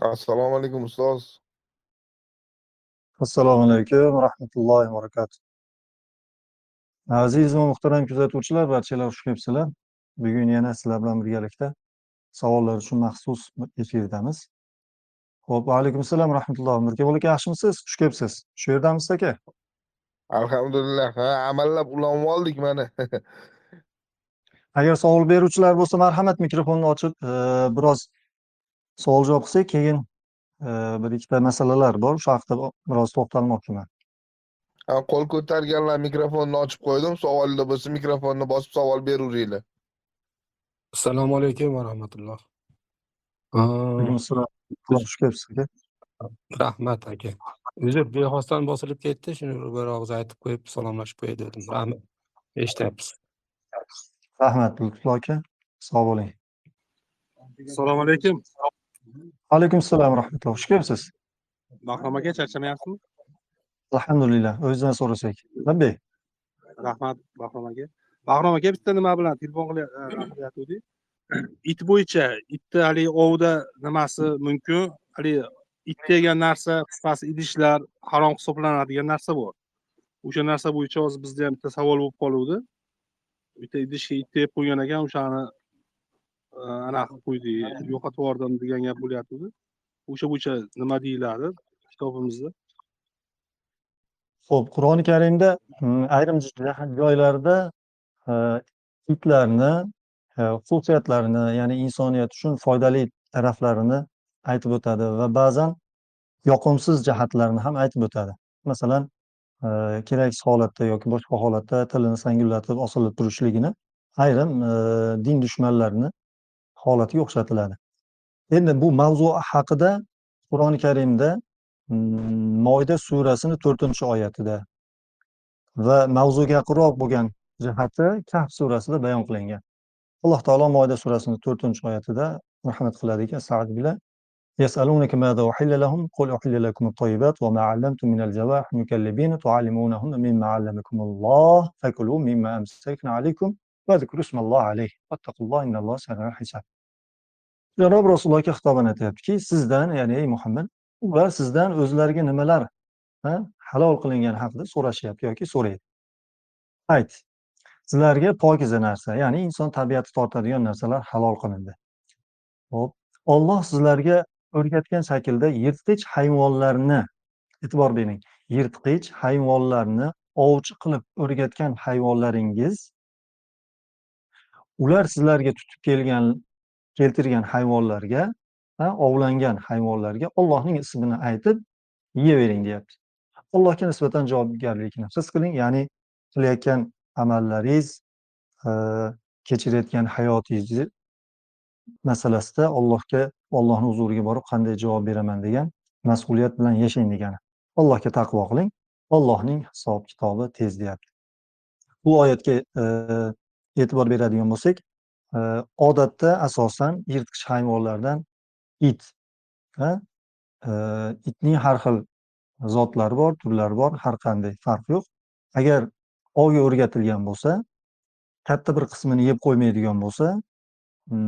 Assalomu alaykum, ustoz. Assalomu alaykum va rahmatullohi va barakatuh. Aziz va muhtaram kuzatuvchilar, barchalar xush kelibsizlar. Bugun yana sizlar bilan birgalikda savollar uchun maxsus efirdamiz. Xo'p, va alaykum assalom rahmatulloh. Mirkamol aka, yaxshimisiz? Xush kelibsiz. Shu yerdamisiz, aka? Alhamdulillah, ha, amallab ulanib oldik mana. Agar savol beruvchilar bo'lsa, marhamat, mikrofonni ochib, biroz savol javob qilsak, keyin bir ikkita masalalar bor, o'sha haqida biroz to'xtalmoqchiman. Ha, qo'l ko'targanlar mikrofonni ochib qo'ydim. Savolda bo'lsa, mikrofonni bosib savol beraveringlar. Assalomu alaykum va rahmatulloh. Alaykum assalom. Xush kelibsiz, aka. Rahmat, aka. Uzr, bexosdan bosilib ketdi. Shuni bir og'iz aytib qo'yib, salomlashib qo'yay dedim. Rahmat. Eshityapmiz. Rahmat, Lutfullo aka. Sog' bo'ling. Assalomu alaykum. Alaykum assalom rahmatulloh. Xush kelibsiz. Bahrom aka, charchamayapsizmi? Alhamdulillah. O'zingizdan so'rasak. Labbay. Rahmat, Bahrom aka. Bahrom aka, bitta nima bilan telefon qilyotgandik. It bo'yicha, itni haligi ovda nimasi mumkin? Haligi it degan narsa, qisqasi idishlar harom hisoblanadigan narsa bor. O'sha narsa bo'yicha hozir bizda ham bitta savol bo'lib qoluvdi. Bitta idishga it deb qo'ygan ekan, o'shani anaqa qilib qo'ydik, yo'qotib yubordim degan gap bo'lyapti. O'sha bo'yicha nima deyiladi kitobimizda? Xo'p, Qur'oni Karimda ayrim joylarda itlarni xususiyatlarini, ya'ni insoniyat uchun foydali taraflarini aytib o'tadi va ba'zan yoqimsiz jihatlarini ham aytib o'tadi. Masalan, keraksiz holatda yoki boshqa holatda tilini sangullatib osilib turishligini ayrim din dushmanlarini holatiga o'xshatiladi. Endi bu mavzu haqida Qur'oni Karimda Moida surasini 4-oyatida va mavzuga yaqinroq bo'lgan jihati Kahf surasida bayon qilingan. Alloh taolo Moida surasini 4-oyatida marhamat qiladiki, astaizu billah: Yas'alunaka maza uhilla lahum qul uhilla lakum at-tayyibat va ma 'allamtum minal jawarih mukallibina tu'allimunahunna mimma 'allamakumulloh fakulu mimma amsakna 'alaykum va zikru ismallohi alayhi wattaqulloha innalloha sari'ul hisab. Janob Rasulullohga xitoban aytyaptiki, sizdan, ya'ni ey Muhammad, ular sizdan o'zlariga nimalar, ha, halol qilingan haqida so'rashyapti yoki so'raydi. Ayt, sizlarga pokiza narsa, ya'ni inson tabiati tortadigan narsalar halol qilindi. Xo'p, Alloh sizlarga o'rgatgan shaklda yirtqich hayvonlarni, e'tibor bering, yirtqich hayvonlarni ovchi qilib o'rgatgan hayvonlaringiz, ular sizlarga tutib keltirgan hayvonlarga, ha, ovlangan hayvonlarga Allohning ismini aytib yeyavering deyapti. Allohga nisbatan javobgarlikni his qiling, ya'ni qilayotgan amallaringiz, kechirayotgan hayotingizni masalasida Allohga, Allohning huzuriga borib qanday javob beraman degan mas'uliyat bilan yashang degani. Allohga taqvo qiling, Allohning hisob kitobi tez deyapti. Bu oyatga e'tibor beradigan bo'lsak, odatda asosan yirtqich hayvonlardan it, ha, itning har xil zotlari bor, turlari bor, har qanday farq yo'q. Agar ovga o'rgatilgan bo'lsa, katta bir qismini yeb qo'ymaydigan bo'lsa,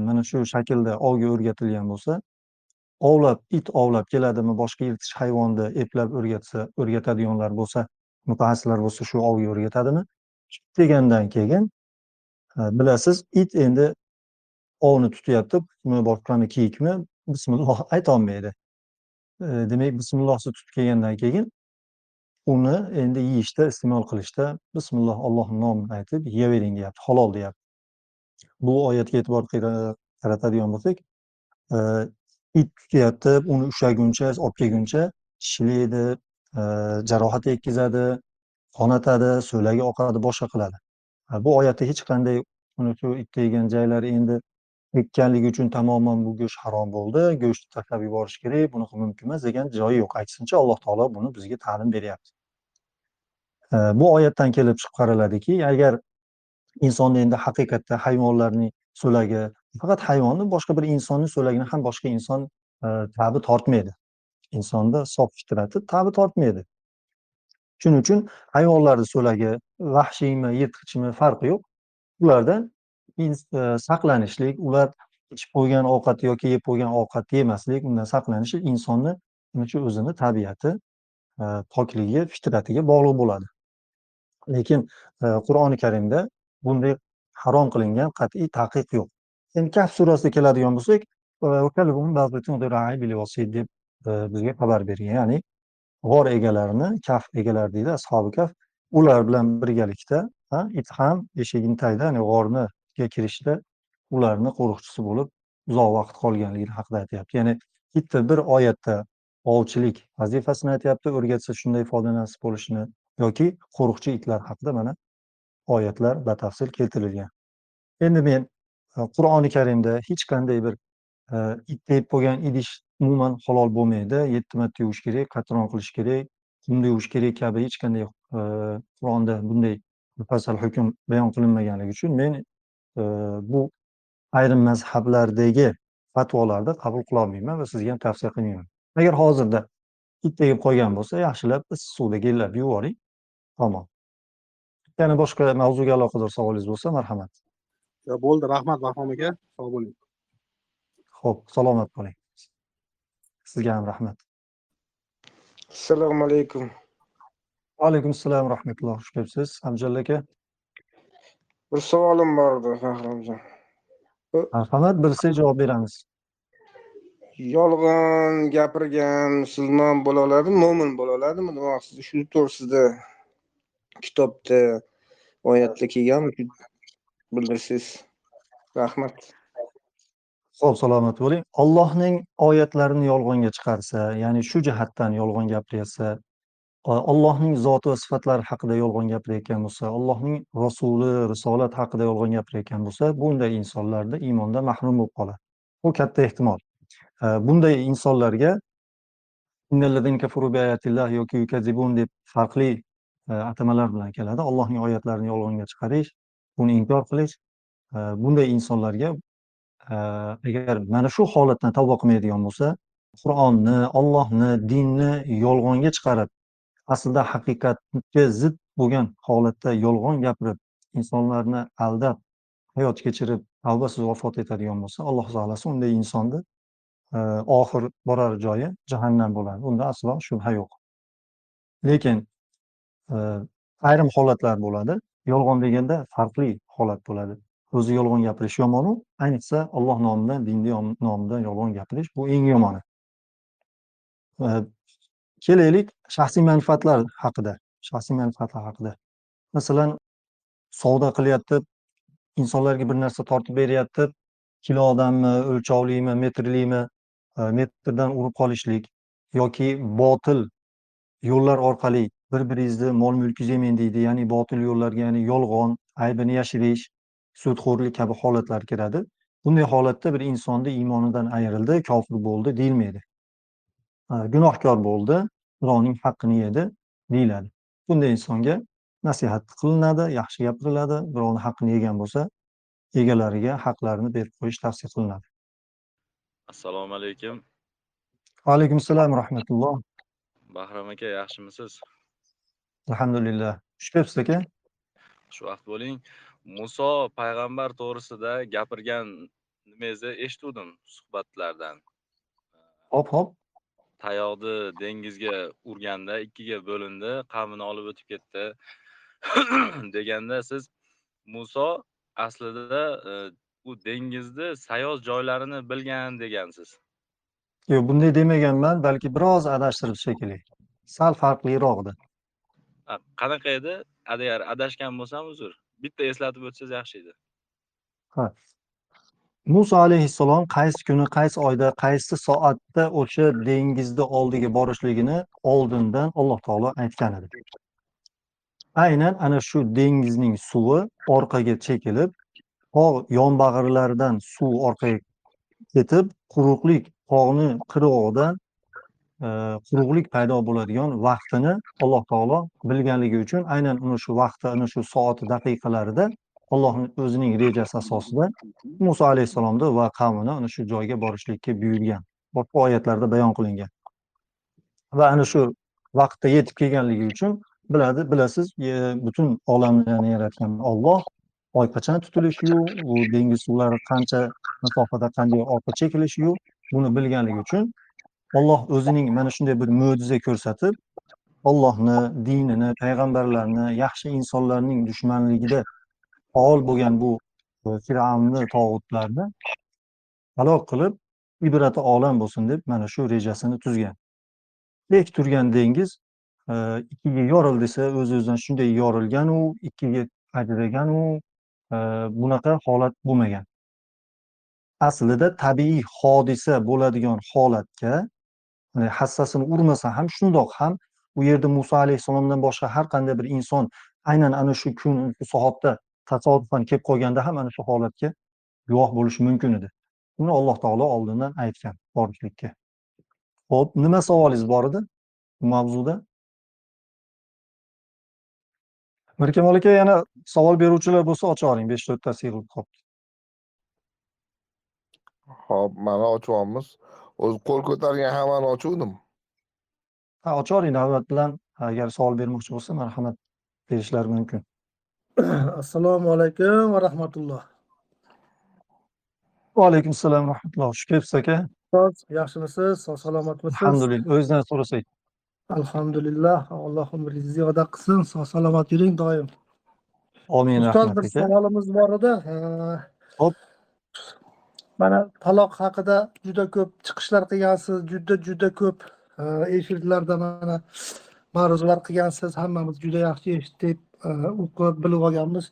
mana shu shaklda ovga o'rgatilgan bo'lsa, ovlab, it ovlab keladimi, boshqa yirtqich hayvonni eplab o'rgatsa, o'rgatadiganlar bo'lsa, mutaxassislar bo'lsa, shu ovga o'rgatadimi? Degandan keyin, bilasiz, it endi ovni tutyapti, boshqani kiyikmi, bismilloh aytolmaydi. Demak, bismillohsiz tutib kelgandan keyin uni endi yeyishda, iste'mol qilishda bismilloh, Allohning nomini aytib yeyavering deyapti, halol deyapti. Bu oyatga e'tibor qaratadigan bo'lsak, it tutyapti, uni ushlaguncha, olib kelguncha tishlaydi, jarohat yetkazadi, qonatadi, so'lagi oqadi, boshqa qiladi. Bu oyatda hech qanday uni shu it yegan joylari endi ekkanligi uchun tamoman bu go'sht harom bo'ldi, go'shtni tashlab yuborish kerak, bunaqa mumkin emas degan joyi yo'q. Aksincha Alloh taolo buni bizga ta'lim beryapti. Bu oyatdan kelib chiqib qaraladiki, agar insonni endi haqiqatda hayvonlarning so'lagi, faqat hayvonni, boshqa bir insonning so'lagini ham boshqa inson ta'bi tortmaydi. Insonda sof fitrati ta'bi tortmaydi. Shuning uchun hayvonlarning so'lagi vahshiymi, yirtqichmi farqi yo'q. Ulardan saqlanishlik, ular Ichib qo'ygan ovqat yoki yeb qo'ygan ovqatni yemaslik, undan saqlanishi insonni shu o'zini tabiati, pokligi, fitratiga bog'liq bo'ladi. Lekin Qur'oni Karimda bunday harom qilingan qat'iy taqiq yo'q. Endi Kahf surasida keladigan bo'lsak, deb bizga xabar bergan. Ya'ni g'or egalarini, Kahf egalari deydi, ashabi Kahf, ular bilan birgalikda it ham eshigini tagida, ya'ni g'orniga kirishda ularni qo'riqchisi bo'lib uzoq vaqt qolganligi haqida aytyapti. Ya'ni bitta bir oyatda ovchilik vazifasini aytyapti, o'rgatsa shunday foyda nasib bo'lishini yoki qo'riqchi itlar haqida mana oyatlar batafsil keltirilgan. Endi men Qur'oni Karimda hech qanday bir it deb qo'ygan idish umuman halol bo'lmaydi, 7 marta yuvish kerak, qatron qilish kerak, qumda yuvish kerak kabi hech qanday Qur'onda bunday mufassal hukm bayon qilinmaganligi uchun men bu ayrim mazhablardagi fatvolarni qabul qila olmayman va sizga ham tavsiya qilmayman. Agar hozirda it tegib qolgan bo'lsa, yaxshilab issiq suvda gellab yuvoring. Tamom. Yana boshqa mavzuga aloqador savolingiz bo'lsa, marhamat. Yo, bo'ldi, rahmat Bahrom aka, sog' bo'ling. Xo'p, salomat bo'ling. Sizga ham rahmat. Assalomu alaykum. Va alaykum assalom rahmatulloh. Xush kelibsiz, Abdulla aka. Bir savolim bor edi, Bahromjon. Marhamat, bilsak javob beramiz. Yolg'on gapirgan musulmon bo'la oladimi, mo'min bo'la oladimi? Demoqsiz, shu to'g'risida kitobda oyatlar kelganmi? Bildirsiz. Rahmat. Xo'p, salomat bo'ling. Allohning oyatlarini yolg'onga chiqarsa, ya'ni shu jihatdan yolg'on gapiryapsa, Allohning zoti va sifatlari haqida yolg'on gapirayotgan bo'lsa, Allohning rasuli, risolat haqida yolg'on gapirayotgan bo'lsa, bunday insonlarda iymondan mahrum bo'lib qoladi. Bu katta ehtimol. Bunday insonlarga innallazina kafaru bi ayatillah yoki yukazibun deb farqli atamalar bilan keladi. Allohning oyatlarini yolg'onga chiqarish, buni inkor qilish, bunday insonlarga agar mana shu holatdan tavba qilmaydigan bo'lsa, Qur'onni, Allohni, dinni yolg'onga chiqarib, aslida haqiqatga zid bo'lgan holatda yolg'on gapirib, insonlarni aldab, hayot kechirib, tavbasiz vafot etadigan bo'lsa, Alloh taolosi unday insonni oxir borar joyi jahannam bo'ladi. Unda aslo shubha yo'q. Lekin ayrim holatlar bo'ladi. Yolg'on deganda farqli holat bo'ladi. O'zi yolg'on gapirish yomonu, ayniqsa Alloh nomidan, dinni nomidan yolg'on gapirish bu eng yomoni. Kelaylik shaxsiy manfaatlar haqida. Shaxsiy manfaatlar haqida. Masalan, savdo qilyapti, insonlarga bir narsa tortib beryapti, kilodanmi, o'lchovlimi, metrlimi, metrdan urib qolishlik yoki botil yo'llar orqali bir-biringizni mol-mulkingizni yemen deydi, ya'ni botil yo'llarga, ya'ni yolg'on, aybini yashirish, sudxo'rlik kabi holatlar kiradi. Bunday holatda bir insonni iymonidan ayrildi, kofir bo'ldi deyilmaydi. Gunohkor bo'ldi, birovning haqqini yedi deyiladi. Bunday insonga nasihat qilinadi, yaxshi gapiriladi, birovning haqqini yegan bo'lsa, egalariga haqlarini berib qo'yish tavsiya qilinadi. Assalomu alaykum. Va alaykum assalom rahmatulloh. Bahrom aka, yaxshimisiz? Alhamdulillah. Xush kelibsiz aka. Xushvaqt bo'ling. Muso payg'ambar to'g'risida gapirgan nimangizni eshituvdim suhbatlardan. Hop, hop. Tayoqni dengizga urganda ikkiga bo'lindi, qavmini olib o'tib ketdi deganda siz Muso aslida u dengizni sayoz joylarini bilgan degansiz. Yo'q, bunday demaganman, balki biroz adashtirib shekilli. Sal farqliroqdi. Qanaqa edi? Agar adashgan bo'lsam uzr. Bitta eslatib o'tsangiz yaxshi edi. Ha. Muso alayhissalom qaysi kuni, qaysi oyda, qaysi soatda o'sha dengizni oldiga borishligini oldindan Alloh taolo aytgan edi. Aynan ana shu dengizning suvi orqaga chekilib, tog' yonbag'irlaridan suv orqaga ketib, quruqlik tog'ni qirg'og'idan quruqlik paydo bo'ladigan vaqtini Alloh taolo bilganligi uchun aynan uni shu vaqti, ana shu soati, daqiqalarida Allohning o'zining rejasi asosida Muso alayhissalomni va qavmini ana shu joyga borishlikka buyurgan. Boshqa oyatlarda bayon qilingan. Va ana shu vaqtda yetib kelganligi uchun biladi, bilasiz, butun olamni yaratgan Alloh Oy qachon tutilishiyu, u dengiz suvlari qancha masofada qanday orqa chekilishiyu, buni bilganligi uchun Alloh o'zining mana shunday bir mo'jiza ko'rsatib, Allohni, dinini, payg'ambarlarni, yaxshi insonlarning dushmanligida faol bo'lgan bu Fir'avnni, tog'utlarni halok qilib, ibrati olam bo'lsin deb mana shu rejasini tuzgan. Bek turgan dengiz ikkiga yorildi desa, o'z-o'zidan shunday yorilgan u, ikkiga ajragan u, bunaqa holat bo'lmagan. Aslida tabiiy hodisa bo'ladigan holatga hassasini urmasa ham, shundoq ham u yerda Musa alayhissalomdan boshqa har qanday bir inson aynan ana shu kun, shu soatda tasodifan kelib qolganda ham ana shu holatga guvoh bo'lishi mumkin edi. Buni Alloh taolo oldindan aytgan borishlikka. Xo'p, nima savolingiz bor edi bu mavzuda? Mirkamol aka, yana savol beruvchilar bo'lsa ocha oling, 5-4 tasi yig'ilib qolibdi. Xo'p, mana ochyapmiz. O'zi qo'l ko'targan hammani ochuvdim. Ha, ocha oling, navbat bilan agar savol bermoqchi bo'lsa, marhamat berishlari mumkin. Assalomu alaykum va rahmatulloh. Va alaykum assalom va rahmatulloh. Xush kelibsiz aka. Ustoz, yaxshimisiz? Sog' salomatmisiz? Alhamdulillah. O'zingizdan so'rasak. Alhamdulillah. Alloh umringizni ziyoda qilsin, sog' salomat yuring doim. Amin, Ustoz, rahmat bir aka. savolimiz bor edi. Xo'p. Mana taloq haqida juda ko'p chiqishlar qilgansiz, juda ko'p efirlarda mana ma'ruzalar qilgansiz, hammamiz juda yaxshi eshitib, o'qib bilib olganmiz.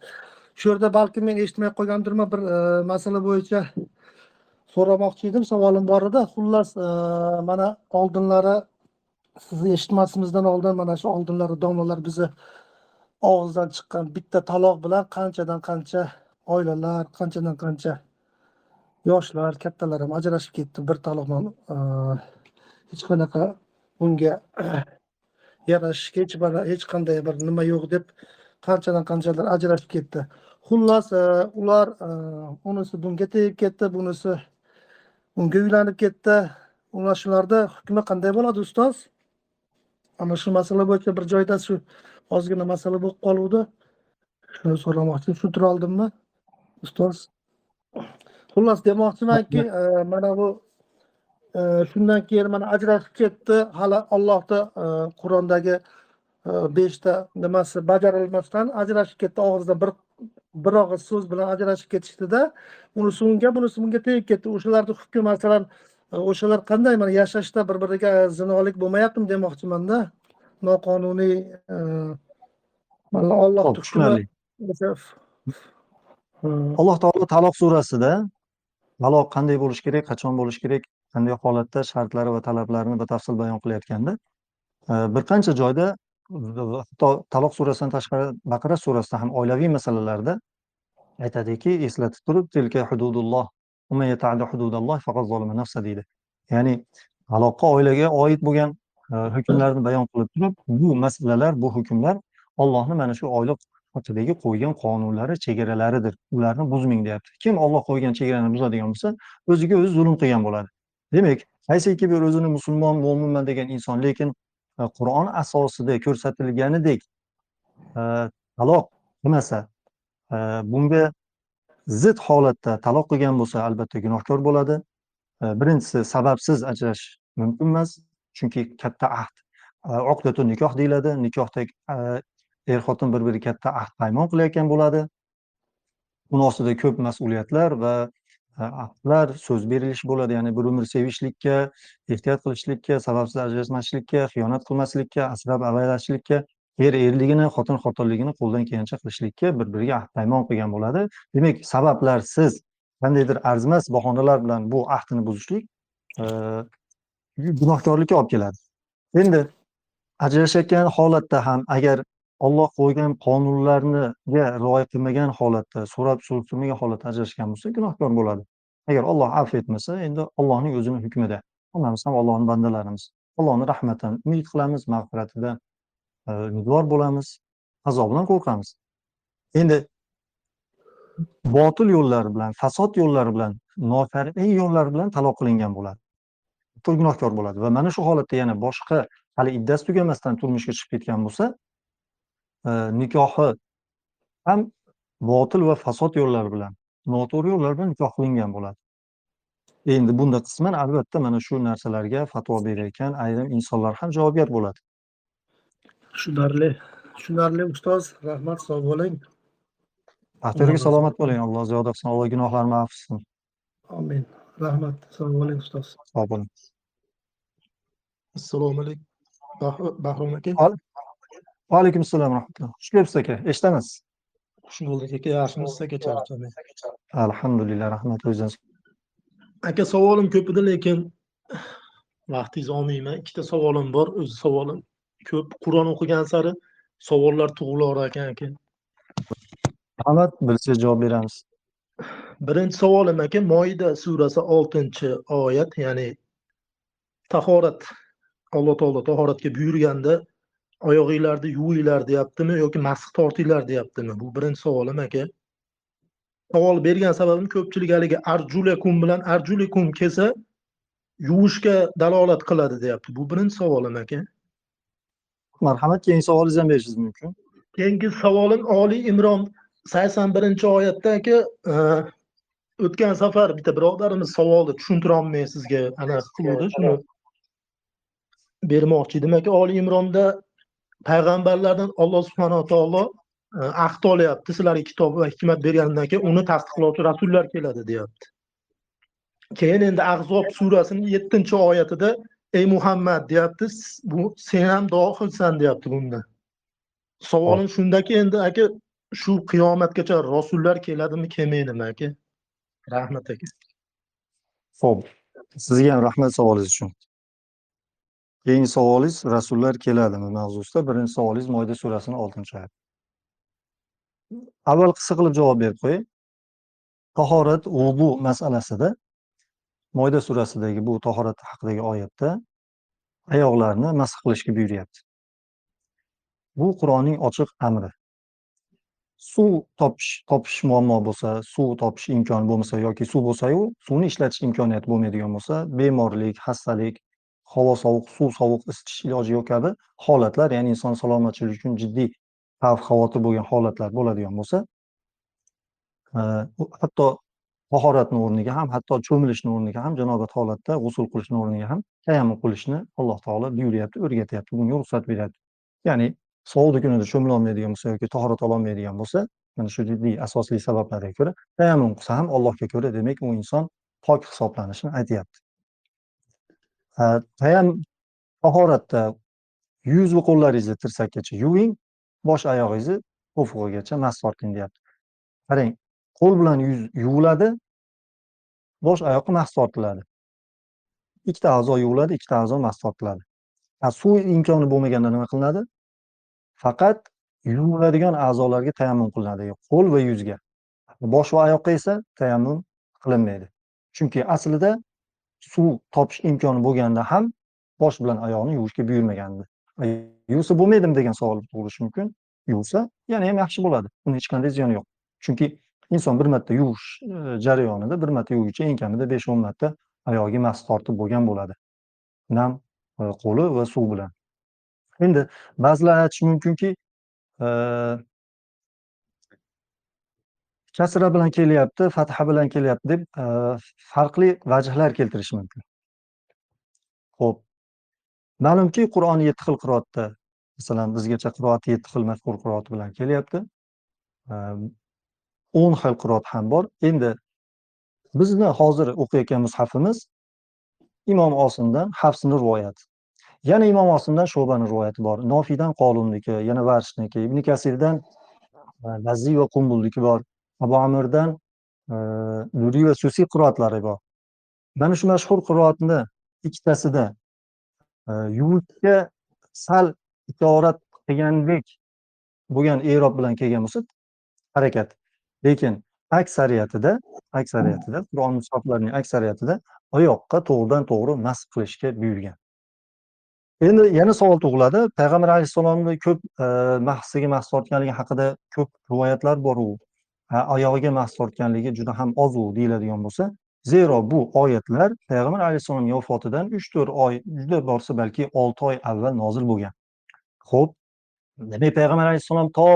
Shu yerda balki men eshitmay qolgandirman, bir masala bo'yicha so'ramoqchi edim, savolim bor edi. Xullas, mana oldinlari sizni eshitmasimizdan oldin mana shu oldinlari domlalar bizni og'izdan chiqqan bitta taloq bilan qanchadan qancha oilalar, qanchadan qancha yoshlar, kattalar ham ajrashib ketdi. Bir taloq bilan hech qanaqa bunga yarashishga hech qanday bir nima yo'q deb qanchadan qanchalar ajrashib ketdi. Xullas, ular unisi bunga tegib ketdi, bunisi unga uylanib ketdi. Ular shularda hukmi qanday bo'ladi ustoz? Ana shu masala bo'yicha bir joyda shu ozgina masala bo'lib qoluvdi. Shuni so'ramoqchi, tushuntira oldimmi ustoz? Xullas demoqchimanki, mana bu shundan keyin mana ajrashib ketdi, hali Allohning Qur'ondagi 5 ta nimasi bajarilmasdan ajrashib ketdi, og'izdan bir og'iz so'z bilan ajrashib ketishdida, unisi unga, bunisi bunga tegib ketdi. O'shalarning hukmi masalan, o'shalar qanday mana yashashda bir-biriga zinolik bo'lmayaptimi demoqchimanda, noqonuniy mana Allohning hukmi. Alloh taolo Taloq surasida taloq qanday bo'lish kerak, qachon bo'lish kerak, qanday holatda shartlari va talablarini batafsil bayon qilayotganda bir qancha joyda, hatto Taloq surasidan tashqari Baqara surasida ham oilaviy masalalarda aytadiki, eslatib turib, tilka hududulloh va man yata'adda hududalloh faqad zalama nafsa deydi. Ya'ni taloqqa oilaga oid bo'lgan hukmlarni bayon qilib turib, bu masalalar, bu hukmlar Allohning mana shu oila haqidagi qo'ygan qonunlari, chegaralaridir. Ularni buzmang deyapti. Kim Alloh qo'ygan chegarani buzadigan bo'lsa, o'ziga o'zi zulm qilgan bo'ladi. Demak, qaysiki bir o'zini musulmon, mo'minman degan inson, lekin Qur'on asosida ko'rsatilganidek taloq qilmasa, bunga zid holatda taloq qilgan bo'lsa, albatta gunohkor bo'ladi. Birinchisi, sababsiz ajrashish mumkin emas, chunki katta ahd, uqdatun nikoh deyiladi. Nikohda er-xotin bir-biriga katta ahd paymon qilayotgan bo'ladi. Uni ostida ko'p mas'uliyatlar va ahdlar, so'z berilish bo'ladi, ya'ni bir umr sevishlikka, ehtiyot qilishlikka, sababsiz ajrashmaslikka, xiyonat qilmaslikka, asrab avaylashlikka, er erligini, xotin xotinligini qo'ldan kelgancha qilishlikka bir-biriga ahd paymon qilgan bo'ladi. Demak, sabablarsiz qandaydir arzimas bahonalar bilan bu ahdini buzishlik gunohkorlikka olib keladi. Endi ajrashayotgan holatda ham agar Alloh qo'ygan qonunlarga rioya qilmagan holatda, so'rab surishtirmagan holatda ajrashgan bo'lsa, gunohkor bo'ladi. Agar Alloh afv etmasa, endi Allohning o'zining hukmida. Hammamiz ham Allohning bandalarimiz. Allohning rahmatidan umid qilamiz, mag'firatidan umidvor bo'lamiz, azobidan qo'rqamiz. Endi botil yo'llar bilan, fasod yo'llari bilan, noshar'iy yo'llar bilan taloq qilingan bo'ladi. Gunohkor bo'ladi va mana shu holatda yana boshqa hali iddasi tugamasdan turmushga chiqib ketgan bo'lsa, nikohi ham Botil va fasod yo'llar bilan, noto'g'ri yo'llar bilan nikoh qilingan bo'ladi. Endi bunda qisman albatta mana shu narsalarga fatvo berayotgan ayrim insonlar ham javobgar bo'ladi. Tushunarli. Tushunarli ustoz, rahmat, sog' bo'ling. Baxtiyorga salomat bo'ling. Alloh ziyoda qilsin, Alloh gunohlarni afv qilsin. Amin. Rahmat, sog' bo'ling ustoz. Sog' bo'ling. Assalomu alaykum. Bahrom aka. Va alaykum assalom rahmatulloh. Xush kelibsiz aka, eshitamiz. Xush bo'ldik aka, yaxshimisiz aka, charchamang. Alhamdulillah, rahmat o'zingizdan. Aka, savolim ko'p edi, lekin vaqtingizni olmayman. Ikkita savolim bor, o'zi savolim ko'p. Qur'on o'qigan sari savollar tug'ilar ekan aka. Rahmat, bilsangiz javob beramiz. Birinchi savolim aka, Moida surasi 6-oyat, ya'ni tahorat, Alloh taolo tahoratga buyurganda oyog'inglarni yuvinglar deyaptimi yoki masx tortinglar deyaptimi? Bu birinchi savolim aka. Savol bergan sababim ko'pchilik haligi arjulakum bilan arjulikum kelsa yuvishga dalolat qiladi deyapti. Bu birinchi savolim aka. Marhamat, keyingi savolingizni ham berishingiz mumkin. Keyingi savolim Oli Imron 81-oyatda aka, o'tgan safar bitta birodarimiz savolni tushuntira olmay sizga ana qildi, shuni bermoqchi edim aka. Oli Imronda payg'ambarlardan Alloh subhanahu va taolo ahd olyapti, sizlarga kitob va hikmat bergandan keyin uni tasdiqlovchi rasullar keladi deyapti. Keyin endi Ahzob surasining 7-oyatida ey Muhammad deyapti, bu sen ham dohilsan deyapti bunda. Savolim shundaki endi aka, shu qiyomatgacha rasullar keladimi, kelmaydimi aka? Rahmat aka. Xo'p, sizga ham rahmat savolingiz uchun. Keyingi savolingiz rasullar keladimi mavzusida. Birinchi savolingiz Moida surasining 6-oyati. Avval qisqa qilib javob berib qo'yay. Tahorat, vudu masalasida Moida surasidagi bu tahorat haqidagi oyatda oyoqlarni masx qilishga buyuryapti. Bu Qur'onning ochiq amri. Suv topish muammo bo'lsa, suv topish imkoni bo'lmasa yoki suv bo'lsa-yu, suvni ishlatish imkoniyati bo'lmaydigan bo'lsa, bemorlik, xastalik, havo sovuq, suv sovuq, isitish iloji yo'q kabi holatlar, ya'ni inson salomatchiligi uchun jiddiy xavf xavotir bo'lgan holatlar bo'ladigan bo'lsa, hatto tahoratning o'rniga ham, hatto cho'milishning o'rniga ham, janobat holatda g'usl qilishning o'rniga ham tayammum qilishni Alloh taolo buyuryapti, o'rgatyapti, bunga ruxsat beryapti. Ya'ni sovuq kunida cho'mila olmaydigan bo'lsa yoki tahorat ololmaydigan bo'lsa, mana shu jiddiy asosli sabablarga ko'ra tayammum qilsa ham Allohga ko'ra demak u inson pok hisoblanishini aytyapti. Tahoratda yuz va qo'llaringizni tirsakkacha yuving, bosh oyog'ingizni to'pig'igacha mas torting deyapti. Qarang, qo'l bilan yuz yuviladi, bosh oyoqqa mas tortiladi. Ikkita a'zo yuviladi, ikkita a'zo mas tortiladi. Suv imkoni bo'lmaganda nima qilinadi? Faqat yuviladigan a'zolarga tayammum qilinadi, qo'l va yuzga. Bosh va oyoqqa esa tayammum qilinmaydi. Chunki aslida suv topish imkoni bo'lganda ham bosh bilan oyoqni yuvishga buyurmagandi. Yuvsa bo'lmaydimi degan savol tug'ilishi mumkin. Yuvsa yana ham yaxshi bo'ladi. Uni hech qanday ziyoni yo'q. Chunki inson bir marta yuvish jarayonida bir marta yuvguncha eng kamida 5-10 marta oyog'iga mas tortib bo'lgan bo'ladi. Nam qo'li va suv bilan. Endi ba'zilar aytishi mumkinki, kasra bilan kelyapti, fatha bilan kelyapti deb farqli vajhlar keltirish mumkin. Xo'p. Ma'lumki, Qur'on 7 xil qiroatda, masalan, bizgacha qiroat 7 xil mashhur qiroat bilan kelyapti. 10 xil qiroat ham bor. Endi bizni hozir o'qiyotgan mushafimiz Imom Osimdan Hafsning rivoyati. Yana Imom Osimdan Sho'baning rivoyati bor. Nofiydan Qolunniki, yana Varshniki, Ibn Kasirdan Lazzi va Qumbulniki bor. Abu Amirdan Duriy va Susiy qiroatlari bor. Mana shu mashhur qiroatni ikkitasida yuvishga sal ishorat qilgandek bo'lgan i'rob bilan kelgan bo'lsa harakat. Lekin aksariyatida Qur'on mushaflarining aksariyatida oyoqqa to'g'ridan to'g'ri masx qilishga buyurgan. Endi yana savol tug'iladi. Payg'ambar alayhissalomni ko'p mahsiga mas tortganligi haqida ko'p rivoyatlar bor u. Oyog'iga mas tortganligi juda ham oz u deyiladigan bo'lsa, zero bu oyatlar Payg'ambar alayhissalomning vafotidan 3-4 oy, juda borsa balki 6 oy avval nozil bo'lgan. Xo'p, demak Payg'ambar alayhissalom to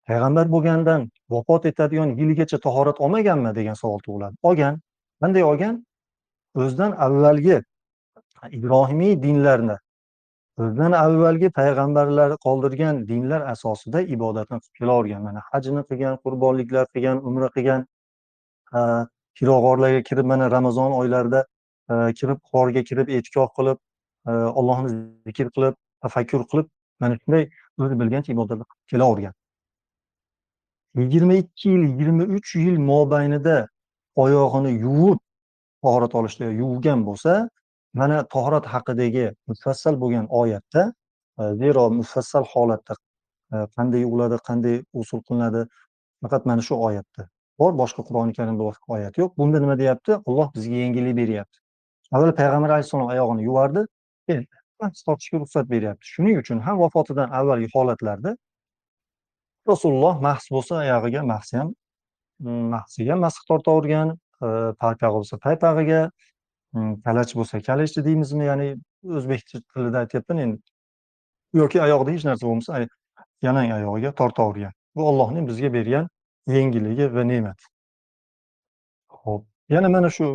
Payg'ambar bo'lgandan vafot etadigan yilgacha tahorat olmaganmi degan savol tug'iladi. Olgan. Qanday olgan? O'zidan avvalgi Ibrohimiy dinlarni, o'zidan avvalgi payg'ambarlar qoldirgan dinlar asosida ibodatni qilib kelavergan. Mana hajini qilgan, qurbonliklar qilgan, umra qilgan, Hiro g'orlarga kirib, mana Ramazon oylarida kirib, g'orga kirib, e'tikof qilib, Allohni zikr qilib, tafakkur qilib, mana shunday o'zi bilgancha ibodatlar qilib kelavergan. 22 yil, 23 yil mobaynida oyog'ini yuvib tahorat olishda yuvgan bo'lsa, mana tahorat haqidagi mufassal bo'lgan oyatda, zero mufassal holatda qanday yuviladi, qanday usul qilinadi, faqat mana shu oyatda bor, boshqa Qur'oni Karimda boshqa oyat yo'q. Bunda nima deyapti? Alloh bizga yengillik beryapti. Avval payg'ambar alayhissalom oyog'ini yuvardi, endi mahs tortishga ruxsat beryapti. Shuning uchun ham vafotidan avvalgi holatlarda Rasululloh mahs bo'lsa oyog'iga mahsi ham, mahsiga masx tortavergan, paypag'i bo'lsa paypag'iga, kalach bo'lsa kalachni deymizmi, ya'ni o'zbek tilida aytyapman endi, yoki oyog'ida hech narsa bo'lmasa yalang oyog'iga tortavergan. Bu Allohning bizga bergan yengilligi va ne'mati. Xo'p, yana mana shu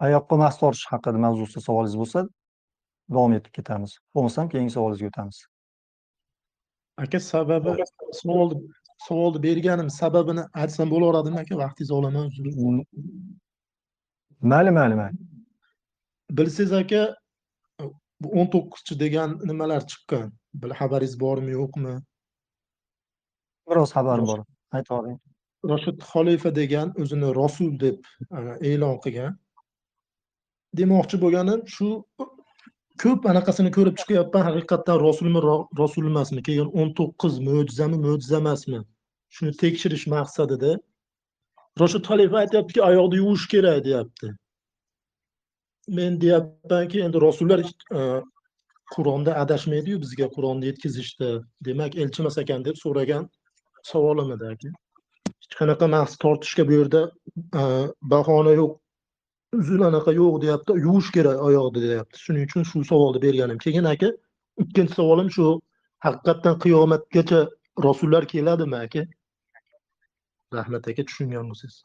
oyoqqa mahs tortish haqida mavzusida savolingiz bo'lsa, davom etib ketamiz. Bo'lmasam keyingi savolingizga o'tamiz. Aka, sababi savolni berganim sababini aytsam bo'laveradimi aka? Vaqtingizni olaman, uzr. Mayli, mayli, mayli. Bilsangiz aka, bu 19-chi degan nimalar chiqqan? Bil xabaringiz bormi, yo'qmi? Biroz xabarim bor. Aytavering. Rashid Xalifa degan o'zini rasul deb e'lon qilgan. Demoqchi bo'lganim shu, ko'p anaqasini ko'rib chiqyapman, haqiqatdan rasulmi, rasul emasmi, keyin 19 mo'jizami, mo'jiza emasmi? Shuni tekshirish maqsadida Rashid Xalifa aytyaptiki, oyoqni yuvish kerak deyapti. Men deyapmanki, endi rasullar Qur'onda adashmaydi-yu, bizga Qur'onni yetkazishda. Demak, elchi emas ekan deb so'ragan savolim edi aka. Hech qanaqa mahs tortishga bu yerda bahona yo'q, uzun anaqa yo'q deyapti, yuvish kerak oyoqni deyapti. Shuning uchun shu savolni berganim. Keyin aka, ikkinchi savolim shu, haqiqatdan qiyomatgacha rasullar keladimi aka? Rahmat aka, tushungan bo'lsangiz.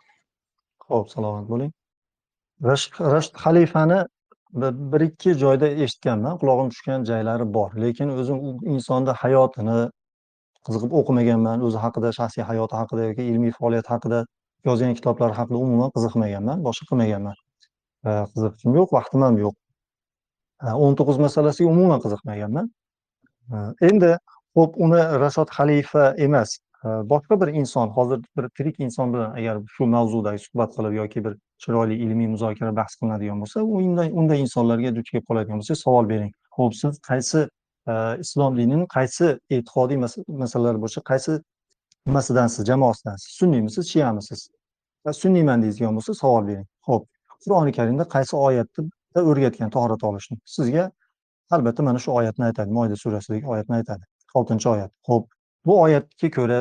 Xo'p, salomat bo'ling. Rashid Xalifani bir ikki joyda eshitganman, qulog'im tushgan joylari bor, lekin o'zim u insonda hayotini qiziqib o'qimaganman, o'zi haqida, shaxsiy hayoti haqida yoki ilmiy faoliyati haqida yozgan kitoblar haqida umuman qiziqmaganman, boshqa qilmaganman. Qiziqishim yo'q, vaqtim ham yo'q. 19 masalasiga umuman qiziqmaganman. Endi xo'p, uni Rashod Xalifa emas, boshqa bir inson, hozir bir tirik inson bilan agar shu mavzudagi suhbat qilib yoki bir chiroyli ilmiy muzokara bahs qilinadigan bo'lsa, unday insonlarga duch kelib qoladigan bo'lsa, savol bering. Xo'p, siz qaysi islom dinining qaysi e'tiqodiy masalalar bo'yicha qaysi nimasidansiz, jamoasidansiz, sunniymisiz, shiyamisiz? Sunniyman deydigan bo'lsa, savol bering. Xo'p, Qur'oni Karimda qaysi oyatda o'rgatgan tahorat olishni? Sizga albatta mana shu oyatni aytadi, Moida surasidagi oyatni aytadi, 6-oyat. Xo'p, bu oyatga ko'ra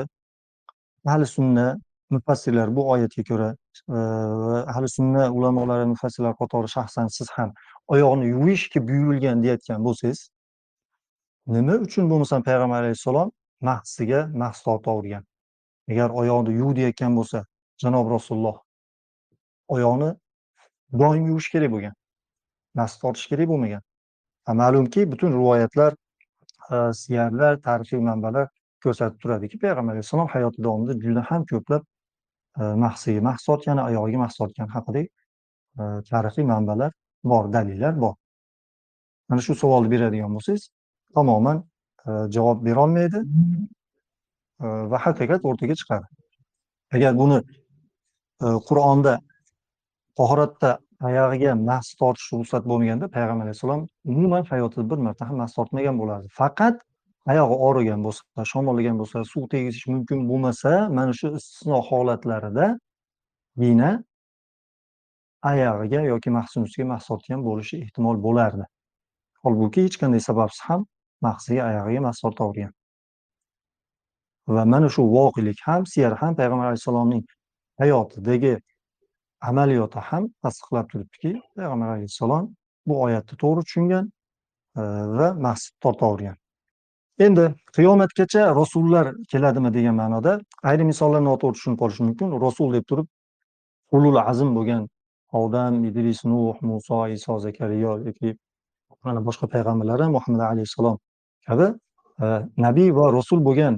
ahli sunna mufassirlar, bu oyatga ko'ra ahli sunna ulamolari mufassirlar qatori shaxsan siz ham oyoqni yuvishga buyurilgan deyotgan bo'lsangiz, nima uchun bo'lmasam payg'ambar alayhissalom mahsiga mahs tortavergan? Agar oyoqni yuv deyotgan bo'lsa, janob Rasululloh oyoqni doim yuvish kerak bo'lgan, mahs tortish kerak bo'lmagan. Ma'lumki, butun rivoyatlar, siyarlar, tarixiy manbalar ko'rsatib turadiki, payg'ambar alayhissalom hayoti davomida juda ham ko'plab mahsiga mahs tortgani, oyog'iga mahs tortgani haqidagi tarixiy manbalar bor, dalillar bor. Mana shu savolni beradigan bo'lsangiz, tamoman javob berolmaydi va haqiqat o'rtaga chiqadi. Agar buni Qur'onda tahoratda oyog'iga mahs tortish ruxsat bo'lmaganda, payg'ambar alayhissalom umuman hayotida bir marta ham mahs tortmagan bo'lardi. Faqat oyog'i og'rigan bo'lsa, shamollagan bo'lsa, suv tegizish mumkin bo'lmasa, mana shu istisno holatlarida gina oyog'iga yoki mahsini ustiga mahs tortgan bo'lishi ehtimol bo'lardi. Holbuki hech qanday sababsiz ham mahsiga, oyog'iga mahs tortavergan. Va mana shu voqelik ham, siyar ham payg'ambar alayhissalomning hayotidagi amaliyoti ham tasdiqlab turibdiki, payg'ambar alayhissalom bu oyatni to'g'ri tushungan va mahs tortavergan. Endi qiyomatgacha rasullar keladimi degan ma'noda ayrim insonlar noto'g'ri tushunib qolishi mumkin. Rasul deb turib ulul azm bo'lgan Odam, Idris, Nuh, Muso, Iso, Zakariyo yoki mana boshqa payg'ambarlar ham Muhammad alayhissalom kabi nabiy va rasul bo'lgan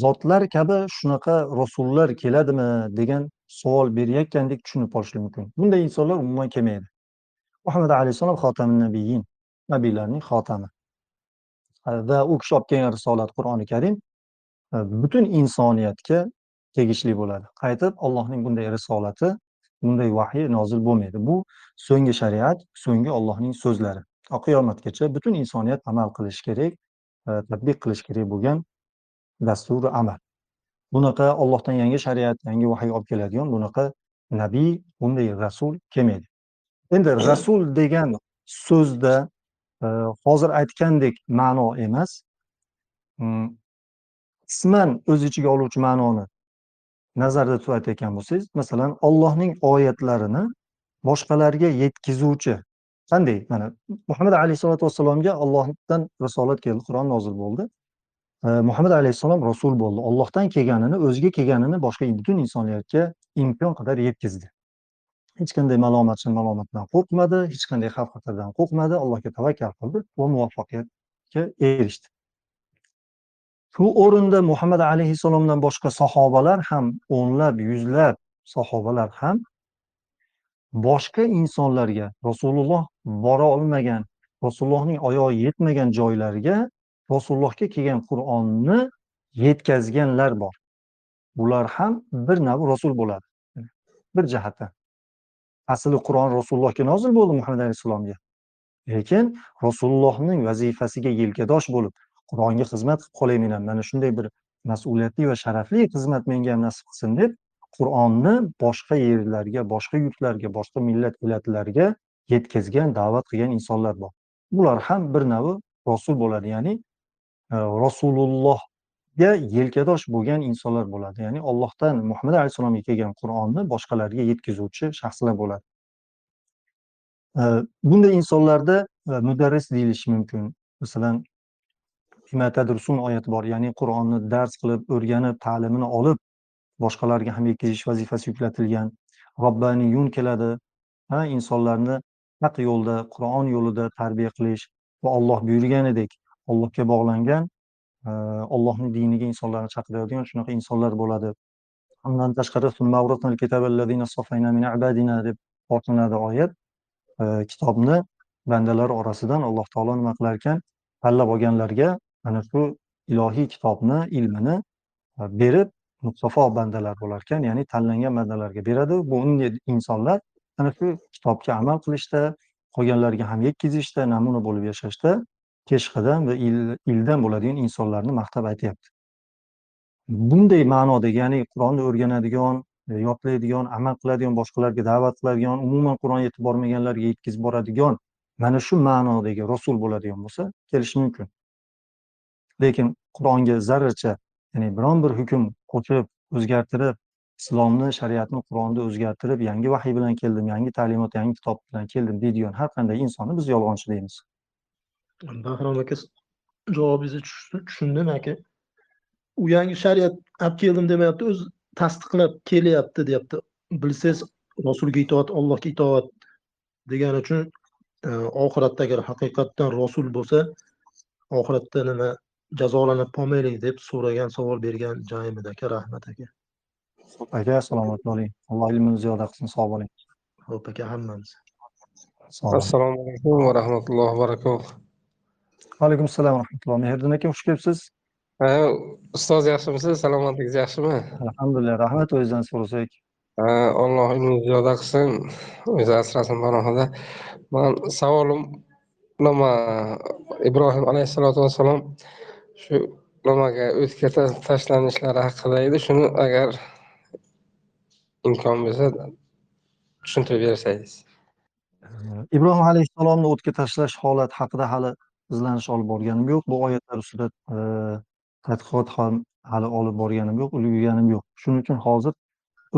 zotlar kabi shunaqa rasullar keladimi degan savol berayotgandek tushunib qolishi mumkin. Bunday insonlar umuman kelmaydi. Muhammad alayhissalom xotamin nabiyyin, nabiylarning xotami. Va u kishi olib kelgan risolat Qur'oni Karim butun insoniyatga tegishli bo'ladi. Qaytib Allohning bunday risolati, bunday vahiy nozil bo'lmaydi. Bu so'nggi shariat, so'nggi Allohning so'zlari. Qiyomatgacha butun insoniyat amal qilishi kerak, tatbiq qilish kerak bo'lgan dasturi amal. Bunaqa Allohdan yangi shariat, yangi vahiy olib keladigan bunaqa nabiy, bunday rasul kelmaydi. Endi rasul degan so'zda hozir aytgandek ma'no emas, qisman o'z ichiga oluvchi ma'noni nazarda tutib aytayotgan bo'lsangiz, masalan, Allohning oyatlarini boshqalarga yetkazuvchi qanday? Mana Muhammad alayhisolatu vassalomga Allohdan risolat keldi, Qur'on nozil bo'ldi. Muhammad alayhissalom rasul bo'ldi. Allohdan kelganini, o'ziga kelganini boshqa butun insoniyatga imkon qadar yetkazdi. Hech qanday malomatdan qo'rqmadi, hech qanday xavf-xatardan qo'rqmadi, Allohga tavakkal qildi va muvaffaqiyatga erishdi. Shu o'rinda Muhammad alayhissalomdan boshqa sahobalar ham, o'nlab, yuzlab sahobalar ham boshqa insonlarga, Rasululloh bora olmagan, Rasulullohning oyog'i yetmagan joylarga Rasulullohga kelgan Qur'onni yetkazganlar bor. Bular ham bir nav rasul bo'ladi. Bir jihatdan. Asli Qur'on Rasulullohga nozil bo'ldi Muhammad alayhissalomga. Lekin Rasulullohning vazifasiga yelkadosh bo'lib, Qur'onga xizmat qilib qolay men ham, mana shunday bir mas'uliyatli va sharafli xizmat menga ham nasib qilsin deb Qur'onni boshqa yerlarga, boshqa yurtlarga, boshqa millat elatlarga yetkazgan, da'vat qilgan insonlar bor. Bular ham bir nav rasul bo'ladi, ya'ni Rasulullohga yelkadosh bo'lgan insonlar bo'ladi. Ya'ni Allohdan Muhammad alayhissalomga kelgan Qur'onni boshqalarga yetkazuvchi shaxslar bo'ladi. Bunday insonlarda mudarris deyilishi mumkin. Masalan, bima tadrusun oyati bor, ya'ni Qur'onni dars qilib, o'rganib, ta'limini olib boshqalarga ham yetkazish vazifasi yuklatilgan. Robbaniyun keladi, ha, insonlarni haq yo'lda, Qur'on yo'lida tarbiya qilish va Alloh buyurganidek Allohga bog'langan, Allohning diniga insonlarni chaqiradigan shunaqa insonlar bo'ladi. Undan tashqari summa kitaballazina safayna min ibadina deb boshlanadi oyat. Kitobni bandalar orasidan Alloh taolo nima qilar ekan? Tanlab olganlarga ana shu ilohiy kitobni, ilmini berib, mustafa bandalar bo'lar ekan, ya'ni tanlangan bandalarga beradi. Bu insonlar ana shu kitobga amal qilishda, qolganlarga ham yetkazishda, namuna bo'lib yashashda peshqadam va ildan bo'ladigan insonlarni maqtab aytyapti. Bunday ma'nodagi, ya'ni Qur'onni o'rganadigan, yodlaydigan, amal qiladigan, boshqalarga da'vat qiladigan, umuman Qur'on yetib bormaganlarga yetkazib boradigan mana shu ma'nodagi rasul bo'ladigan bo'lsa, kelishi mumkin. Lekin Qur'onga zarracha, ya'ni biron bir hukm qo'shib, o'zgartirib, islomni, shariatni Qur'onda o'zgartirib, yangi vahiy bilan keldim, yangi ta'limot, yangi kitob bilan keldim deydigan har qanday insonni biz yolg'onchi deymiz. Bahrom aka, javobingizni tushundim aka. U yangi shariat olib keldim demayapti, o'zi tasdiqlab kelyapti deyapti. Bilsangiz, Rasulga itoat, Allohga itoat degani uchun oxiratda agar haqiqatdan rasul bo'lsa, oxiratda nima jazolanib qolmaylik deb so'ragan, savol bergan joyimda aka, rahmat aka. Aka, salomat bo'ling. Alloh ilmini ziyoda qilsin, sog' bo'ling. Xo'p aka, hammamiz. Assalomu alaykum va rahmatullohi va barakatuh. Alaykum assalom va rahmatulloh. Mehriddin aka, xush kelibsiz. Ha, ustoz yaxshimisiz? Salomatligingiz yaxshimi? Alhamdulillah, rahmat, o'zingizdan so'rasak. Ha, Alloh ilmini ziyoda qilsin, o'zi asrasin panohida. Men savolim nima, Ibrohim alayhisalotu vassalom shu nimaga o'tga tashlanishlari haqida edi. Shuni agar imkon bo'lsa tushuntirib bersangiz. Ibrohim alayhissalomni o'tga tashlash holati haqida hali izlanish olib borganim yo'q. Bu oyatlar ustida tadqiqot ham hali olib borganim yo'q, ulgurganim yo'q. Shuning uchun hozir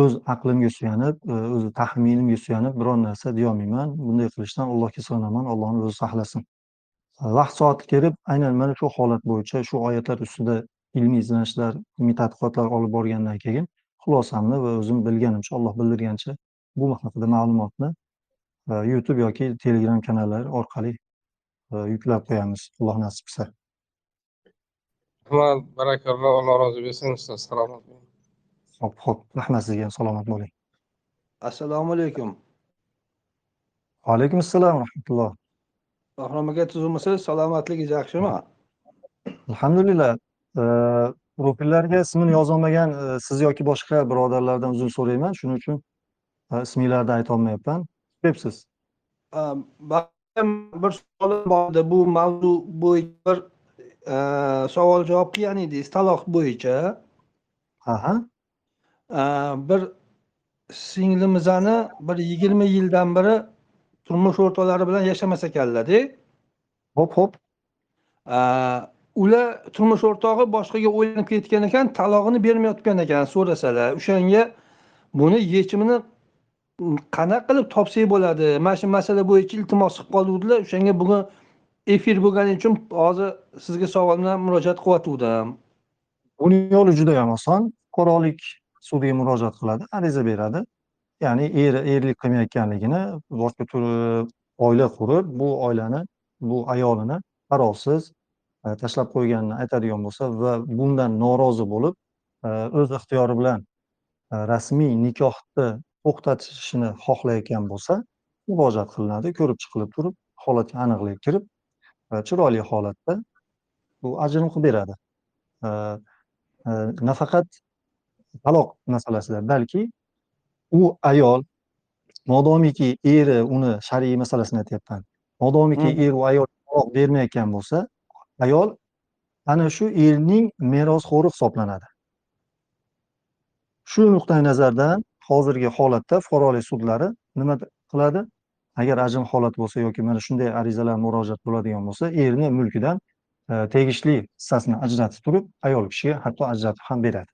o'z aqlimga suyanib, o'z taxminimga suyanib biron narsa deya olmayman. Bunday qilishdan Allohga sig'inaman, Allohning o'zi saqlasin. Vaqt soati kelib, aynan mana shu holat bo'yicha shu oyatlar ustida ilmiy izlanishlar, ilmiy tadqiqotlar olib borgandan keyin xulosamni va o'zim bilganimcha, Alloh bildirgancha bu haqida ma'lumotni YouTube yoki Telegram kanallari orqali yuklab qo'yamiz, Alloh nasib qilsa. Rahmat, barakalloh, Alloh rozi bo'lsin, ustoz, salomat bo'ling. Xo'p, xo'p, rahmat sizga ham, salomat bo'ling. Assalomu alaykum. Va alaykum assalom rahmatulloh. Bahrom aka, tuzukmisiz? Salomatligingiz yaxshimi? Alhamdulillah. Profillarga ismini yozolmagan siz yoki boshqa birodarlardan uzr so'rayman. Shuning uchun isminglarni ayta olmayapman. Debsiz. Bir savolim bor edi. Bu mavzu bo'yicha bir savol javob qilgan edingiz, taloq bo'yicha. Aha. Bir singlimizni bir 20 yildan beri turmush o'rtoqlari bilan yashamas ekanlar-da. Hop, hop. Ular turmush o'rtog'i boshqaga o'ylanib ketgan ekan, talog'ini bermayotgan ekan so'rasalar. O'shanga buni yechimini qanaqa qilib topsak bo'ladi? Mana shu masala bo'yicha iltimos qilib qoluvdilar. O'shanga bugun efir bo'lgani uchun hozir sizga savol bilan murojaat qilyotgandim. Buning yo'li juda ham oson. Fuqarolik sudiga murojaat qiladi, ariza beradi. Ya'ni eri erlik qilmayotganligini, boshqa tur oila qurib, bu oilani, bu ayolini qarovsiz tashlab qo'yganini aytadigan bo'lsa va bundan norozi bo'lib, o'z ixtiyori bilan rasmiy nikohni to'xtatishini xohlayotgan bo'lsa, murojaat qilinadi, ko'rib chiqilib turib, holatga aniqlik kirib, chiroyli holatda bu ajrim qilib beradi. Nafaqat taloq masalasida, balki u ayol modomiki eri uni shar'iy masalasini aytyapman. Modomiki er u ayol taloq bermayotgan bo'lsa, ayol ana shu erning merosxo'ri hisoblanadi. Shu nuqtai nazardan hozirgi holatda fuqarolik sudlari nima qiladi? Agar ajrim holati bo'lsa yoki mana shunday arizalar murojaat bo'ladigan bo'lsa, erni mulkidan tegishli hissasini ajratib turib, ayol kishiga hatto ajratib ham beradi.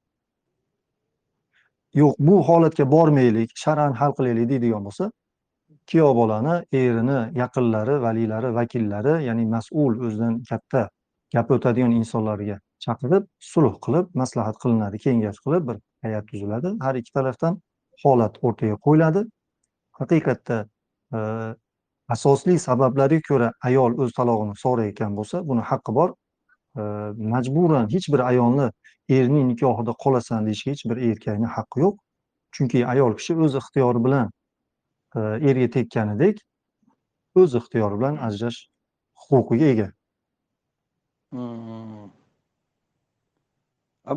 Yo'q, bu holatga bormaylik, shar'an hal qilaylik deydigan bo'lsa, kuyov bolani erini yaqinlari, valiylari, vakillari, ya'ni mas'ul, o'zidan katta gap o'tadigan insonlarga chaqirib, sulh qilib, maslahat qilinadi, kengash qilib bir hay'at tuziladi. Har ikki tarafdan holat o'rtaga qo'yiladi. Haqiqatda asosli sabablarga ko'ra ayol o'z talog'ini so'rayotgan bo'lsa, buni haqqi bor. Majburan hech bir ayolni erning nikohida qolasan deyishga hech bir erkakning haqqi yo'q. Chunki ayol kishi o'z ixtiyori bilan erga tekkanidek o'z ixtiyori bilan ajrash huquqiga ega.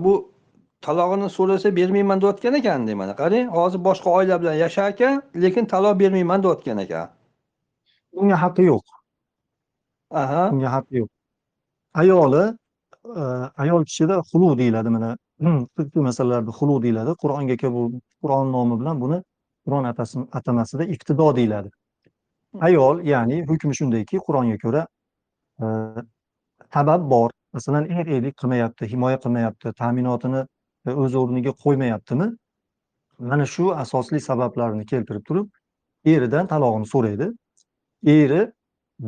Bu talog'ini so'rasa bermayman deyotgan ekan, mana qarang, hozir boshqa oila bilan yashar ekan, lekin taloq bermayman deyotgan ekan. Bunga haqqi yo'q. Aha. Bunga haqqi yo'q. Ayoli, ayol kishida xulu deyiladi, mana fiqh masalalarida xulu deyiladi. Qur'onga kelib, Qur'on nomi bilan buni Qur'on atamasida iqtido deyiladi. Ayol, ya'ni hukmi shundayki, Qur'onga ko'ra sabab bor. Masalan, er erlik qilmayapti, himoya qilmayapti, ta'minotini o'z o'rniga qo'ymayaptimi? Mana shu asosli sabablarni keltirib turib, eridan talog'ini so'raydi. Eri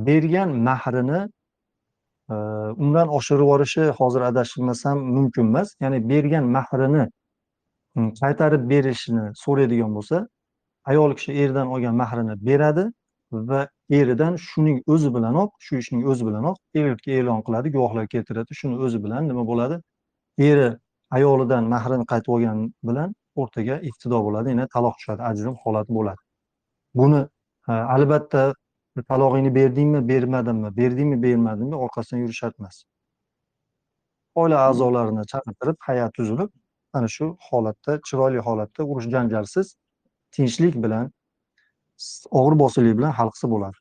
bergan mahrini undan oshirib yuborishi hozir adashmasam mumkin emas. Ya'ni bergan mahrini qaytarib berishini so'raydigan bo'lsa, ayol kishi eridan olgan mahrini beradi va eridan shuning o'zi bilanoq, shu ishning o'zi bilanoq erga e'lon qiladi, guvohlar keltiradi. Shuni o'zi bilan nima bo'ladi? Eri ayolidan mahrini qaytib olgan bilan o'rtaga iqtido bo'ladi, ya'ni taloq tushadi, ajrim holati bo'ladi. Buni albatta talog'ingni berdingmi, bermadingmi, berdingmi, bermadingmi orqasidan yurish shart emas. Oila a'zolarini chaqirtirib, hay'at tuzilib, ana shu holatda, chiroyli holatda, urush janjalsiz, tinchlik bilan, og'ir bosiqlik bilan hal qilsa bo'ladi.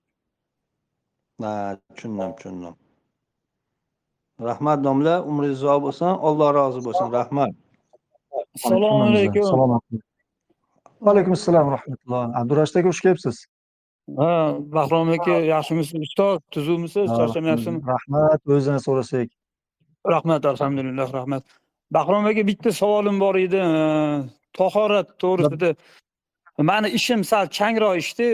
Ha, tushundim, tushundim. Rahmat domla, umringiz uzoq bo'lsin, Alloh rozi bo'lsin. Rahmat. Assalomu alaykum. Salomat. Va alaykum assalom rahmatulloh. Abdurashid aka, xush kelibsiz. Ha, Bahrom aka, yaxshimisiz ustoz? Tuzukmisiz? Charchamayapsizmi? Rahmat, o'zidan so'rasak. Rahmat, alhamdulillah, rahmat. Bahrom aka, bitta savolim bor edi. Tahorat to'g'risida. Mani ishim sal changroq ishdi.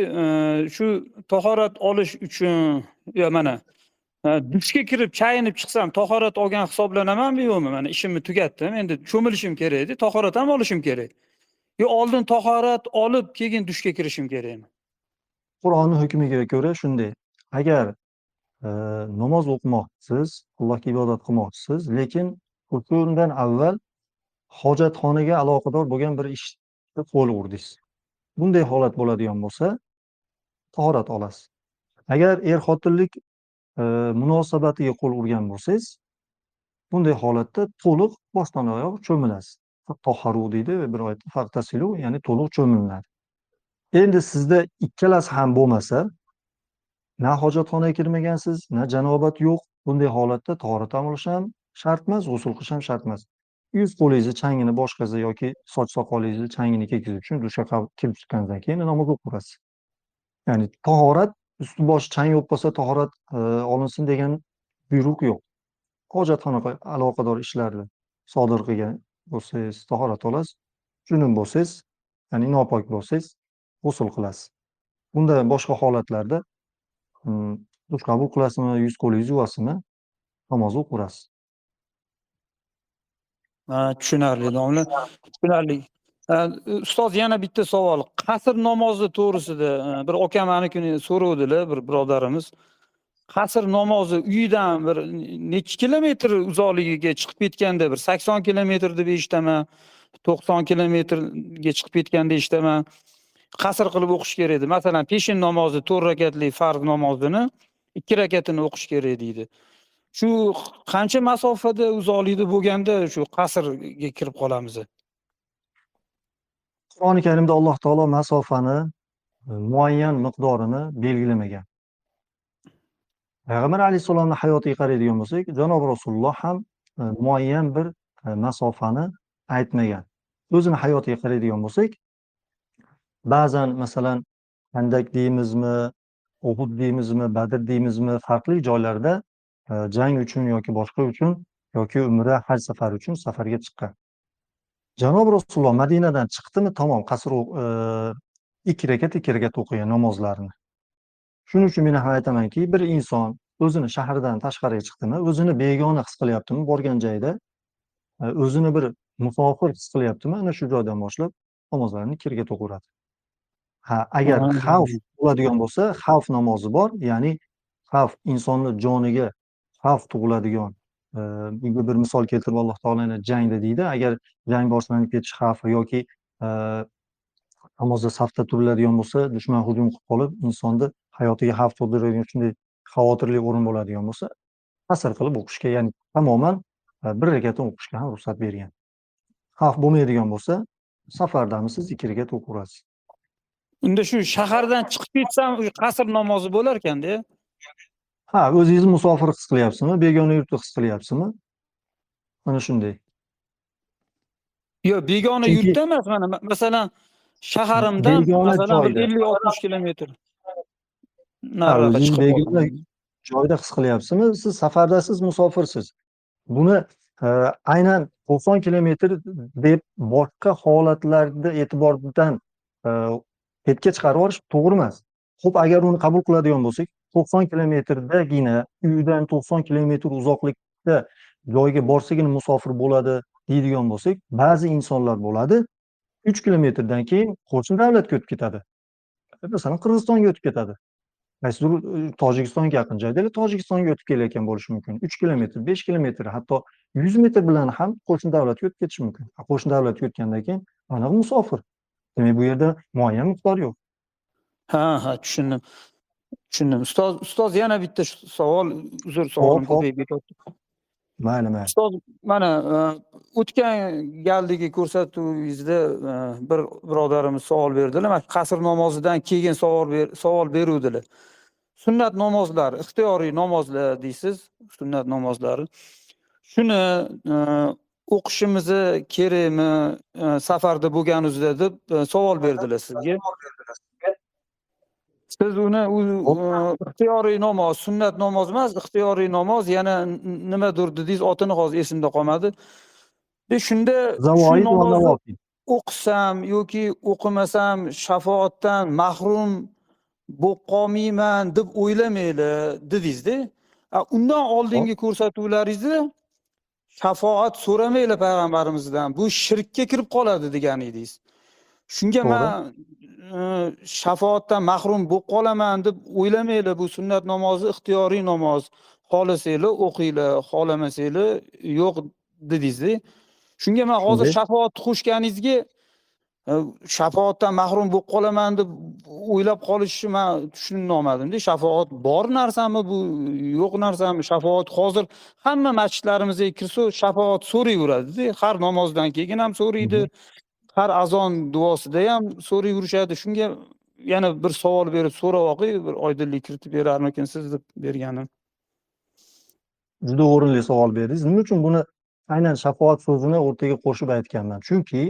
Shu tahorat olish uchun, yo mana Dushga kirib chayinib chiqsam, tahorat olgan hisoblanamanmi, yo'qmi? Mana ishimni tugatdim, endi cho'milishim kerak edi, tahorat ham olishim kerak. Yo oldin tahorat olib, keyin dushga kirishim kerakmi? Qur'onni hukmiga ko'ra shunday. Agar namoz o'qimoqchisiz, Allohga ibodat qilmoqchisiz, lekin undan avval hojatxonaga aloqador bo'lgan bir ishga qo'l urdingiz. Bunday holat bo'ladigan bo'lsa, tahorat olasiz. Agar er-xotinlik munosabatiga qo'l urgan bo'lsangiz, bunday holatda to'liq boshdan oyoq cho'milasiz. Toharu deydi bir oyatda, faqtasilu, ya'ni to'liq cho'milinadi. Endi sizda ikkalasi ham bo'lmasa, na hojatxonaga kirmagansiz, na janobat yo'q, bunday holatda tahorat ham olish ham shart emas, g'usl qilish ham shart emas. Yuz qo'lingizni changini boshqasi yoki soch soqolingizni changini kekizish uchun dushga kirib chiqqaningizdan keyin namoz o'qiysiz. Ya'ni tahorat, usti boshi chang yo'q bo'lsa tahorat olinsin degan buyruq yo'q. Hojatxonaga aloqador ishlarni sodir qilgan bo'lsangiz tahorat olasiz, junub bo'lsangiz, ya'ni nopok bo'lsangiz g'usl qilasiz. Bunda boshqa holatlarda dush qabul qilasizmi, yuz qo'lingizni yuvasizmi, namoz o'qirasiz. Tushunarli, domla. Tushunarli. Ustoz, yana bitta savol. Qasr namozi to'g'risida bir akam ana kuni so'rovdilar, bir birodarimiz. Qasr namozi uyidan bir necha kilometr uzoqligiga chiqib ketganda, bir 80 kilometr deb eshitaman, 90 kilometrga chiqib ketganda eshitaman. Qasr qilib o'qish kerak edi. Masalan, peshin namozi 4 rakatli farz namozini 2 rakatini o'qish kerak deydi. Shu qancha masofada uzoqlikda bo'lganda shu qasrga kirib qolamiz? Qur'oni Karimda Alloh taolo masofani muayyan miqdorini belgilamagan. Payg'ambar alayhissalomning hayotiga qaraydigan bo'lsak, janob Rasululloh ham muayyan bir masofani aytmagan. O'zini hayotiga qaraydigan bo'lsak, ba'zan masalan Handak deymizmi, Uhud deymizmi, Badr deymizmi, farqli joylarda jang uchun yoki boshqa uchun yoki umra, haj safari uchun safarga chiqqan. Janob Rasululloh Madinadan chiqdimi, tamom qasr 2 rakat 2 rakat o'qigan namozlarini. Shuning uchun men ham aytamanki, bir inson o'zini shahridan tashqariga chiqdimi, o'zini begona his qilyaptimi, borgan joyda o'zini bir musofir his qilyaptimi, ana shu joydan boshlab namozlarini 2 rakat o'qiradi. Ha, agar xavf bo'ladigan bo'lsa, xavf namozi bor, ya'ni xavf insonni joniga xavf tug'iladigan. Bunga bir misol keltirib Alloh taoloni jangda deydi, agar jang boshlanib ketish xavfi yoki namozda safda turiladigan bo'lsa, dushman hujum qilib qolib, insonni hayotiga xavf tug'diradigan shunday xavotirli o'rin bo'ladigan bo'lsa, qasr qilib o'qishga, ya'ni tamoman bir rakatni o'qishga ham ruxsat bergan. Xavf bo'lmaydigan bo'lsa, safardamisiz 2 rakat o'qirasiz. Unda shu shahardan chiqib ketsam, qasr namozi bo'lar ekanda. Ha, o'zingizni musofir his qilyapsizmi, begona yurtda his qilyapsizmi? Mana shunday. Yo'q, begona yurtda emas, mana masalan shaharimdan masalan 50-60 kilometr nariroqqa chiqib begona joyda his qilyapsizmi? Siz safardasiz, musofirsiz. Buni aynan 90 kilometr deb boshqa holatlarda e'tibordan chetga chiqarib yuborish to'g'ri emas. Xo'p, agar uni qabul qiladigan bo'lsak, 90 kilometrdagina uydan 90 kilometr uzoqlikda joyga borsagina musofir bo'ladi deydigan bo'lsak, ba'zi insonlar bo'ladi 3 kilometrdan keyin qo'shni davlatga o'tib ketadi. Masalan, Qirg'izistonga o'tib ketadi. Qaysidir Tojikistonga yaqin joyda Tojikistonga o'tib kelayotgan bo'lishi mumkin. 3 kilometr, 5 kilometr, hatto 100 metr bilan ham qo'shni davlatga o'tib ketishi mumkin. Qo'shni davlatga o'tgandan keyin aniq musofir. Demak, bu yerda muayyan miqdor yo'q. Ha, ha, tushundim. Tushundim. Ustoz yana bitta savol, uzr, savolim ko'payib ketyapti. Mayli, mayli. Ustoz, mana o'tgan galdagi ko'rsatuvingizda bir birodarimiz savol berdilar. Mana qasr namozidan keyin savol beruvdilar. Sunnat namozlari, ixtiyoriy namozlar deysiz, sunnat namozlari. Shuni o'qishimiz kerakmi safarda bo'lganimizda deb savol berdilar sizga. Siz uni ixtiyoriy namoz, sunnat namoz emas, ixtiyoriy namoz yana nimadir dedingiz, otini hozir esimda qolmadi. De shunda shu namozni o'qisam yoki o'qimasam shafoatdan mahrum bo'lib qolmayman deb o'ylamanglar dedingiz-da. Undan oldingi ko'rsatuvlaringizni shafoat so'ramanglar payg'ambarimizdan, bu shirkka kirib qoladi degan edingiz. Shunga men shafoatdan mahrum bo'lib qolaman deb o'ylamanglar. Bu sunnat namozi ixtiyoriy namoz. Xohlasanglar o'qinglar, xohlamasanglar yo'q dedingiz-da. Shunga men hozir shafoatni qo'shganingizga shafoatdan mahrum bo'lib qolaman deb o'ylab qolishni men tushuna olmadim-da. Shafoat bor narsami bu, yo'q narsami? Shafoat hozir hamma masjidlarimizga kirsa shafoat so'rayveradi-da. Har namozdan keyin ham so'raydi, har azon duosida ham so'rayverishadi. Shunga yana bir savol berib so'rab olay, bir oydinlik kiritib berarmikinsiz deb berganim. Juda o'rinli savol berdingiz. Nima uchun buni aynan shafoat so'zini o'rtaga qo'shib aytganman? Chunki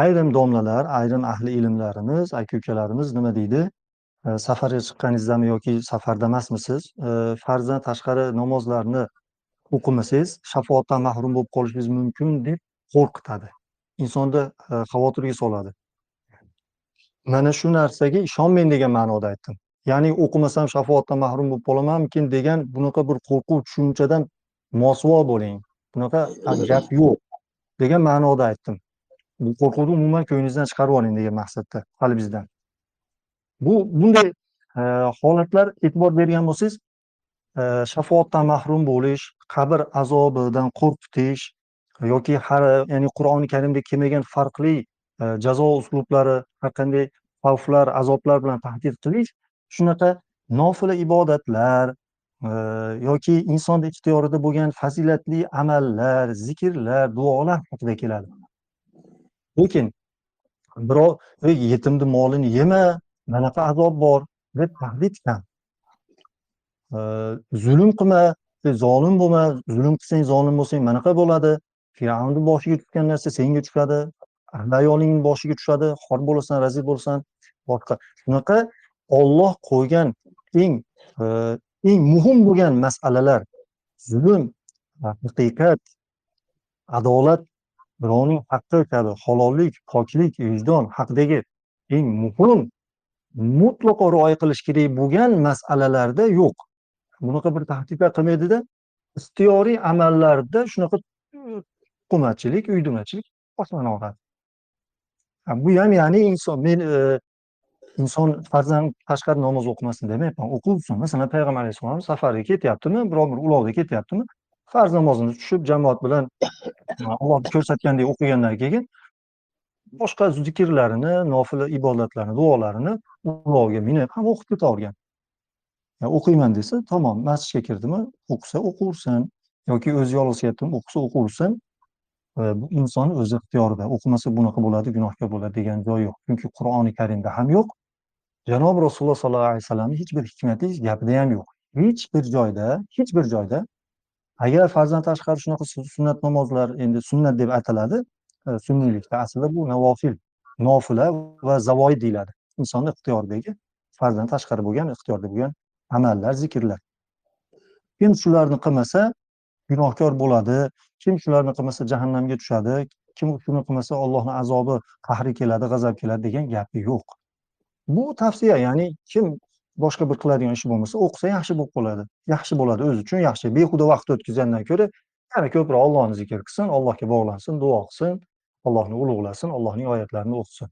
ayrim domlalar, ayrim ahli ilmlarimiz, aka-ukalarimiz nima deydi? Safarga chiqqaningizdami yoki safarda emasmisiz? Farzdan tashqari namozlarni o'qimasangiz, shafoatdan mahrum bo'lib qolishingiz mumkin deb qo'rqitadi. Insonni xavotirga soladi. Mana shu narsaga ishonmang degan ma'noda aytdim. Ya'ni o'qimasam shafoatdan mahrum bo'lib qolamanmikin degan bunaqa bir qo'rquv tushunchadan mosuvo bo'ling. Bunaqa gap yo'q degan ma'noda aytdim. Bu qo'rquvni umuman ko'nglingizdan chiqarib oling degan maqsadda, qalbingizdan. Bunday holatlar e'tibor bergan bo'lsangiz, shafoatdan mahrum bo'lish, qabr azobidan qo'rqitish yoki har, ya'ni Qur'oni Karimda kelmagan farqli jazo uslublari, har qanday xavflar, azoblar bilan tahdid qilish shunaqa nofila ibodatlar yoki inson ixtiyorida bo'lgan fazilatli amallar, zikrlar, duolar haqida keladi. Lekin birov yetimni molini yema, manaqa azob bor deb tahdid kam. Zulm qilma, zolim bo'lma, zulm qilsang, zolim bo'lsang manaqa bo'ladi. Fir'avnning boshiga tushgan narsa senga tushadi, ayolingning boshiga tushadi, xor bo'lasan, razil bo'lasan, boshqa. Shunaqa Alloh qo'ygan eng muhim bo'lgan masalalar zulm, haqiqat, adolat, birovning haqqi kabi halollik, poklik, vijdon haqidagi eng muhim mutlaqo rioya qilish kerak bo'lgan masalalarda yo'q. Bunaqa bir tahdidlar qilmaydida, ixtiyoriy amallarda shunaqa hukumatchilik, uydurmachilik boshlanaveradi. Bu ham ya'ni inson, men inson farzdan tashqari namoz o'qimasin demayapman, o'qilsin. Masalan, Payg'ambar alayhissalom safarga ketyaptimi, biror bir ulovda ketyaptimi, farz namozini tushib jamoat bilan Alloh ko'rsatgandek o'qigandan keyin boshqa zikrlarini, nofila ibodatlarini, duolarini ulovga minib ham o'qib ketavergan. Yani o'qiyman desa, tamom, masjidga kirdimi, o'qisa o'qursin yoki o'zi yolg'iz ketyaptimi, o'qisa o'qursin. Bu inson o'zi ixtiyorida. O'qimasa bunaqa bo'ladi, gunohkor bo'ladi degan joy yo'q. Chunki Qur'oni Karimda ham yo'q. Janob Rasululloh sollallohu alayhi vasallamning hech bir hikmatli gapida ham yo'q. Hech bir joyda, hech bir joyda agar farzdan tashqari shunaqa sunnat namozlar, endi sunnat deb ataladi, sunniylikda aslida bu navofil, nofila va zavoid deyiladi. Insonning ixtiyoridagi, farzdan tashqari bo'lgan, ixtiyorda bo'lgan amallar, zikrlar. Kim shularni qilmasa gunohkor bo'ladi, kim shularni qilmasa jahannamga tushadi, kim shuni qilmasa Allohning azobi, qahri keladi, g'azab keladi degan gapi yo'q. Bu tavsiya, ya'ni kim boshqa bir qiladigan ishi bo'lmasa, o'qisa yaxshi bo'lib qoladi. Yaxshi bo'ladi, o'zi uchun yaxshi. Behuda vaqt o'tkazgandan ko'ra yana ko'proq Allohni zikr qilsin, Allohga bog'lansin, duo qilsin, Allohni ulug'lasin, Allohning oyatlarini o'qisin.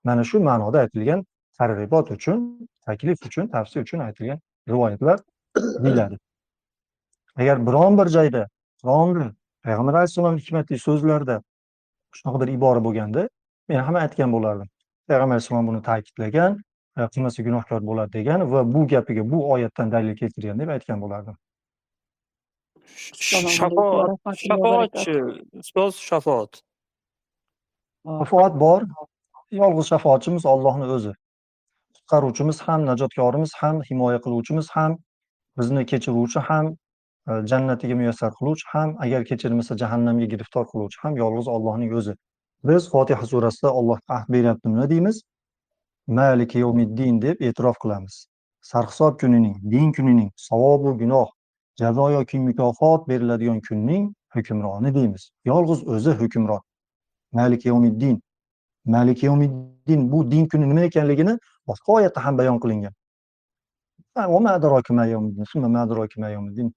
Mana shu ma'noda aytilgan targ'ibot uchun, taklif uchun, tavsiya uchun aytilgan rivoyatlar deyiladi. Agar biron bir joyda Qur'onda, Payg'ambar alayhissalomning hikmatli so'zlarida shunaqa bir ibora bo'lganda, men ham aytgan bo'lardim. Payg'ambar alayhissalom buni ta'kidlagan, qilmasa gunohkor bo'ladi degan va bu gapiga bu oyatdan dalil keltirgan deb aytgan bo'lardim. Shafoatchi, ustoz, shafoat. Shafoat bor. Yolg'iz shafoatchimiz Allohning o'zi. Qutqaruvchimiz ham, najotkorimiz ham, himoya qiluvchimiz ham, bizni kechiruvchi ham, jannatiga muyassar qiluvchi ham, agar kechirmasa jahannamga giriftor qiluvchi ham yolg'iz Allohning o'zi. Biz Fotiha surasida Allohga ahd beryapti, nima deymiz? Maliki yawmiddin deb e'tirof qilamiz. Sarhisob kunining, din kunining, savob va gunoh, jazo yoki mukofot beriladigan kunning hukmroni deymiz. Yolg'iz o'zi hukmron. Maliki yawmiddin. Maliki yawmiddin bu din kuni nima ekanligini boshqa oyatda ham bayon qilingan. Va ma adraka ma yawmiddin, summa ma adraka ma yawmiddin.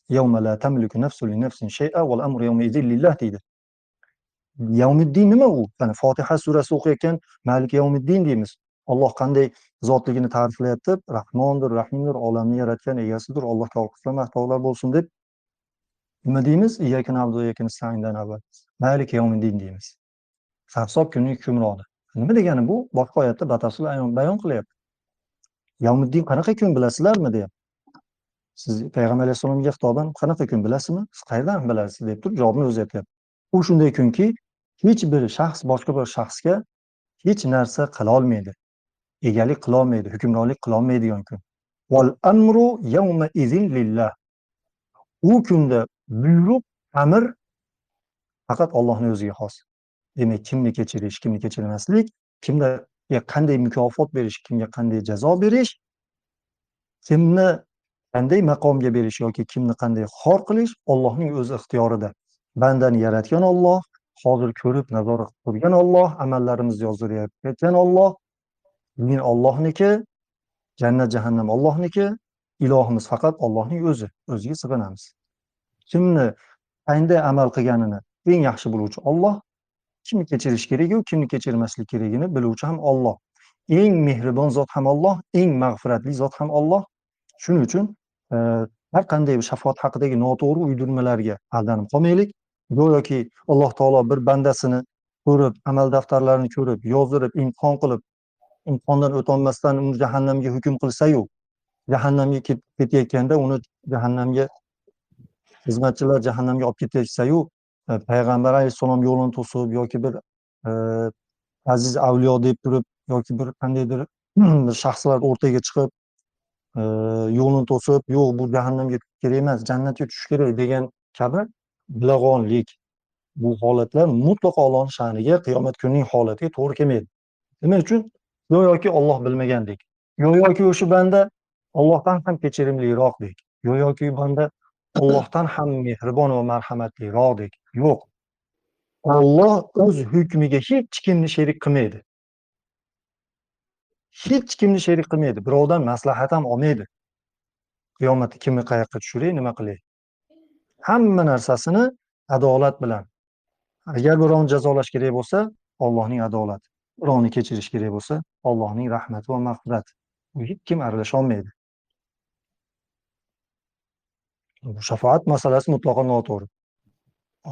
Yawma la tamliku nafsun li nafsin shay'a wal amru yawma izin lillah deydi. Yawmiddin nima u? Mana Fotiha surasi o'qiyotgan Malik yawmiddin deymiz. Alloh qanday zotligini ta'riflayapti? Rahmondir, Rahimdir, olamni yaratgan egasidir. Allohga alqishlar, maqtovlar bo'lsin deb nima deymiz? Iyyaka na'budu va iyyaka nasta'indan avval Malik yawmiddin deymiz. Hisob kunining hukmroni. Nima degani bu? Boshqa oyatda batafsil bayon qilyapti. Yawmiddin qanaqa kun bilasizlarmi deyapti. Siz payg'ambar alayhissalomga xitoban qanaqa kun bilasizmi? Siz qayerdan bilasiz deb turib javobni o'zi aytyapti. U shunday kunki, hech bir shaxs boshqa bir shaxsga hech narsa qila olmaydi. Egalik qila olmaydi, hukmronlik qila olmaydigan kun. Wal amru yawma izin lillah. U kunda buyruq, amr faqat Allohning o'ziga xos. Demak, kimni kechirish, kimni kechirmaslik, kimga qanday mukofot berish, kimga qanday jazo berish, kimni qanday maqomga berish yoki kimni qanday xor qilish Allohning o'zi ixtiyorida. Bandani yaratgan Alloh, hozir ko'rib nazorat qilib turgan Alloh, amallarimizni yozdirayotgan Alloh, din Allohniki, jannat jahannam Allohniki, ilohimiz faqat Allohning o'zi, o'ziga sig'inamiz. Kimni qanday amal qilganini eng yaxshi biluvchi Alloh, kimni kechirish keragi, kimni kechirmaslik keragini biluvchi ham Alloh. Eng mehribon zot ham Alloh, eng mag'firatli zot ham Alloh. Shuning uchun har qanday shafoat haqidagi noto'g'ri uydirmalarga aldanib qolmaylik. Go'yoki Alloh taolo bir bandasini ko'rib, amal daftarlarini ko'rib, yozdirib, imtihon qilib, imtihondan o'tolmasdan uni jahannamga hukm qilsa-yu, jahannamga ketayotganda uni jahannamga xizmatchilar jahannamga olib ketayotsa-yu, payg'ambar alayhissalom yo'lini to'sib yoki bir aziz avliyo deb turib yoki bir qandaydir bir shaxslar o'rtaga chiqib yo'lini to'sib, yo'q bu jahannamga kerak emas, jannatga tushish kerak degan kabi bilag'onlik, bu holatlar mutlaqo Allohning sha'niga, qiyomat kunining holatiga to'g'ri kelmaydi. Nima uchun? Go'yoki Alloh bilmagandek, go'yoki o'sha banda Allohdan ham kechirimliroqdek, go'yoki banda Allohdan ham mehribon va marhamatliroqdek. Yo'q. Alloh o'z hukmiga hech kimni sherik qilmaydi. Hech kimni sherik qilmaydi. Birovdan maslahat ham olmaydi. Qiyomatda kimni qayoqqa tushiray, nima qilay? Hamma narsasini adolat bilan. Agar birovni jazolash kerak bo'lsa, Allohning adolati. Birovni kechirish kerak bo'lsa, Allohning rahmati va mag'firati. U hech kim aralasha olmaydi. Bu shafoat masalasi mutlaqo noto'g'ri.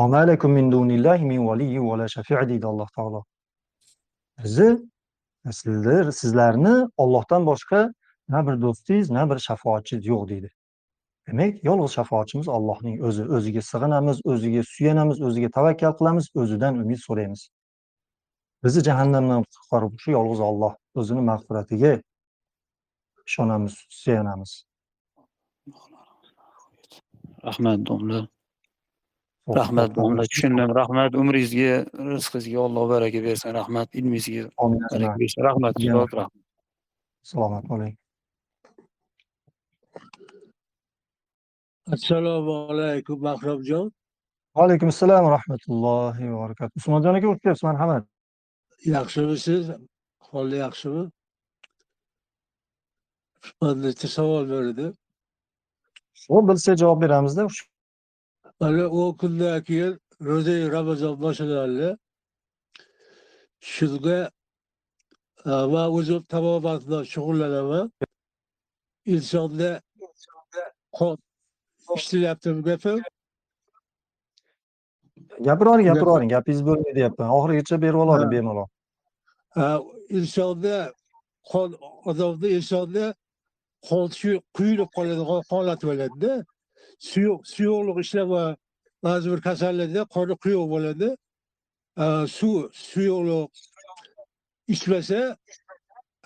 "Ama lakum min dunillahi min waliyyin va la shafi'" deydi Alloh taolo. Bizni sizlarni Allohdan boshqa na bir do'stingiz, na bir shafoatchingiz yo'q deydi. Demak, yolg'iz shafoatchimiz Allohning o'zi. O'ziga sig'inamiz, o'ziga suyanamiz, o'ziga tavakkal qilamiz, o'zidan umid so'raymiz. Bizni jahannamdan qutqaruvchi yolg'iz Alloh, o'zini mag'firatiga ishonamiz, suyanamiz. Rahmat domla. Rahmat domla, tushundim. Rahmat, umringizga, rizqingizga Alloh baraka bersin. Rahmat, ilmingizga baraka bersin. Rahmat, ustoz, rahmat. Salomat bo'ling. Assalomu alaykum Bahromjon. Va alaykum assalom va rahmatullohi va barakatuh. Usmonjon aka, xush kelibsiz, marhamat. Yaxshimisiz? Holi yaxshimi? Menda bitta savol bor edi. O bilsa javob beramizda. Mana 10 kundan keyin ro'za Ramazon boshlanadi. Shunga va o'zim tabobat bilan shug'ullanaman. Insonda qon ishlatyaptimi gapim? Gapiravering, gapiravering, gapingiz bo'lmaydi deyapman. Oxirigacha berib olavering bemalol. Insonda qon, odamda insonda qon quyilib qoladigan holat bo'ladi-da. Suyuqlik ishlab va ba'zi bir kasallikda qoni quyuq bo'ladi. Suv suyuqlik ichmasa,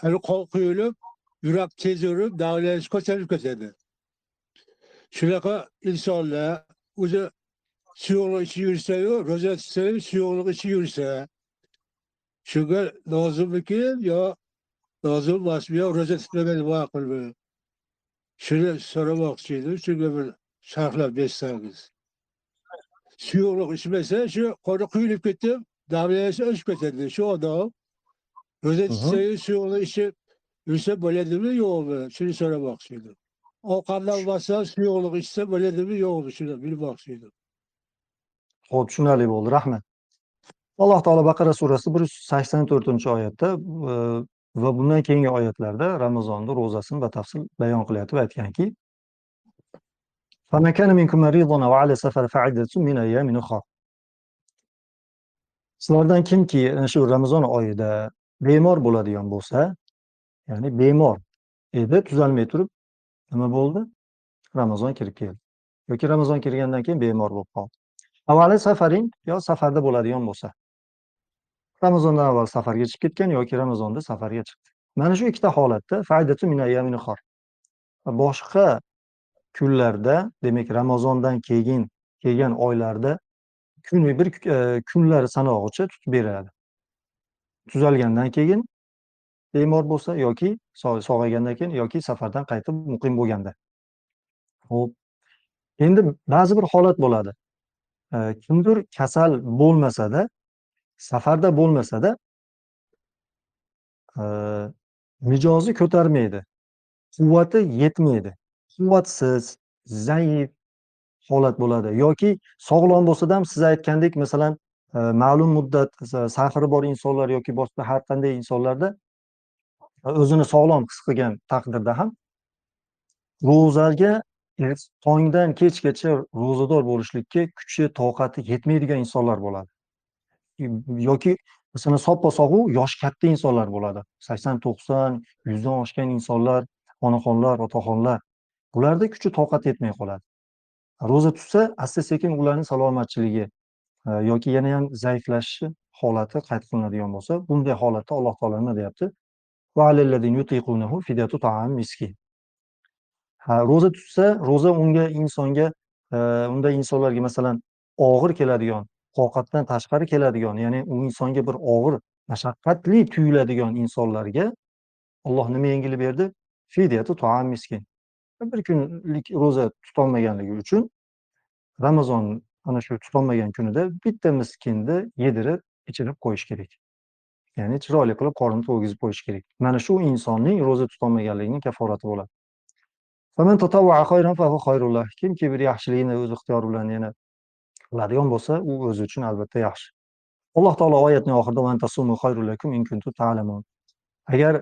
hali qon quyilib, yurak tez urib, davlanish ko'tarilib ketadi. Shunaqa insonlar o'zi suyuqlik ichib yursa-yu, ro'za tutsa-yu, suyuqlik ichib yursa, shunga lozimmikin yo lozim emasmi, yo ro'za tutmagan ma'qulmi? Shuni so'ramoqchi edim, shunga bir sharhlab bersangiz. Suyuqlik ichmasa, shu qoni quyilib ketib, davlanishi o'chib ketadi. Shu odam ro'za tutsa-yu, suyuqlik ichib Yursa bo'ladimi yo'qmi? Shuni so'ramoqchi edim. Ovqatlanmasdan suyuqlik ichsa bo'ladimi yo'qmi? Shuni bilmoqchi edim. Xo'p, tushunarli bo'ldi. Rahmat. Alloh taolo Baqara surasi 184-oyatda va bundan keyingi oyatlarda Ramazonda ro'zasini batafsil bayon qilyapti va aytganki: "Faman kana minkum maridan aw ala safar fa'iddatun min ayyamin ukhra." Sizlardan kimki ana shu Ramazon oyida bemor bo'ladigan bo'lsa, ya'ni bemor edi, tuzalmay turib nima bo'ldi? Ramazon kirib keldi. Yoki Ramazon kirgandan keyin bemor bo'lib qoldi. Avvali safaring yo safarda bo'ladigan bo'lsa, Ramazondan avval safarga chiqib ketgan yoki Ramazonda safarga chiqdi. Mana shu ikkita holatda faydatu min ayyamin ukhra. Boshqa kunlarda, demak Ramazondan keyin kelgan oylarda kun bir kunlar sanog'icha tutib beriladi. Tuzalgandan keyin bemor bo'lsa yoki sog'aygandan keyin yoki safardan qaytib muqim bo'lganda. Xo'p. Endi ba'zi bir holat bo'ladi. Kimdir kasal bo'lmasa-da, safarda bo'lmasa-da, mijozi ko'tarmaydi, quvvati yetmaydi, quvvatsiz, zaif holat bo'ladi yoki sog'lom bo'lsa-da ham siz aytgandek, masalan, ma'lum muddat sahri bor insonlar yoki boshqa har qanday insonlarda o'zini sog'lom his qilgan taqdirda ham ro'zaga tongdan kechgacha ro'zador bo'lishlikka kuchi, toqati yetmaydigan insonlar bo'ladi. Yoki masalan soppa-sog'u yoshi katta insonlar bo'ladi. 80, 90, 100 dan oshgan insonlar, onaxonlar, otaxonlar. Bularda kuchi, toqati yetmay qoladi. Ro'za tutsa, asta-sekin ularning salomatchiligi yoki yana ham zaiflashishi holati qayd qilinadigan bo'lsa, bunday holatda Alloh taolo nima deyapti? Va alallazina yutiqunahu fidyatu ta'am miskin. Ha, ro'za tutsa, ro'za unga insonga, unday insonlarga masalan og'ir keladigan, toqatdan tashqari keladigan, ya'ni u insonga bir og'ir, mashaqqatli tuyuladigan insonlarga Alloh nima yengillik berdi? Fidyatu ta'am miskin. Bir kunlik ro'za tutolmaganligi uchun Ramazon ana shu tutolmagan kunida bitta miskinni yedirib, ichirib qo'yish kerak. Ya'ni chiroyli qilib qornini to'ygizib qo'yish kerak. Mana shu insonning ro'za tutolmaganligining kaforati bo'ladi. Faman tatawwa khayran fa huwa khayrul lah. Kimki bir yaxshilikni o'z ixtiyori bilan yana qiladigan bo'lsa, u o'zi uchun albatta yaxshi. Alloh taolo oyatning oxirida va tasumu khayrul lakum in kuntum ta'lamun. Agar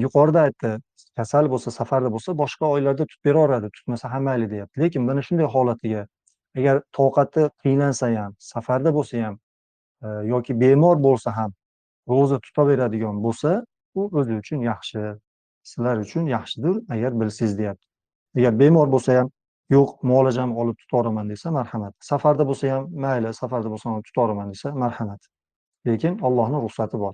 yuqorida aytdi, kasal bo'lsa, safarda bo'lsa, boshqa oylarda tutib beraveradi, tutmasa ham mayli deyapti. Lekin mana shunday holatiga agar toqati qiylansa ham, safarda bo'lsa ham yoki bemor bo'lsa ham ro'za tutaveradigan bo'lsa, u o'zi uchun yaxshi, sizlar uchun yaxshidir agar bilsangiz deyapti. Agar bemor bo'lsa ham, yo'q, muolajamni olib tutaveraman desa, marhamat. Safarda bo'lsa ham, mayli, safarda bo'lsam ham tutaveraman desa, marhamat. Lekin Allohning ruxsati bor.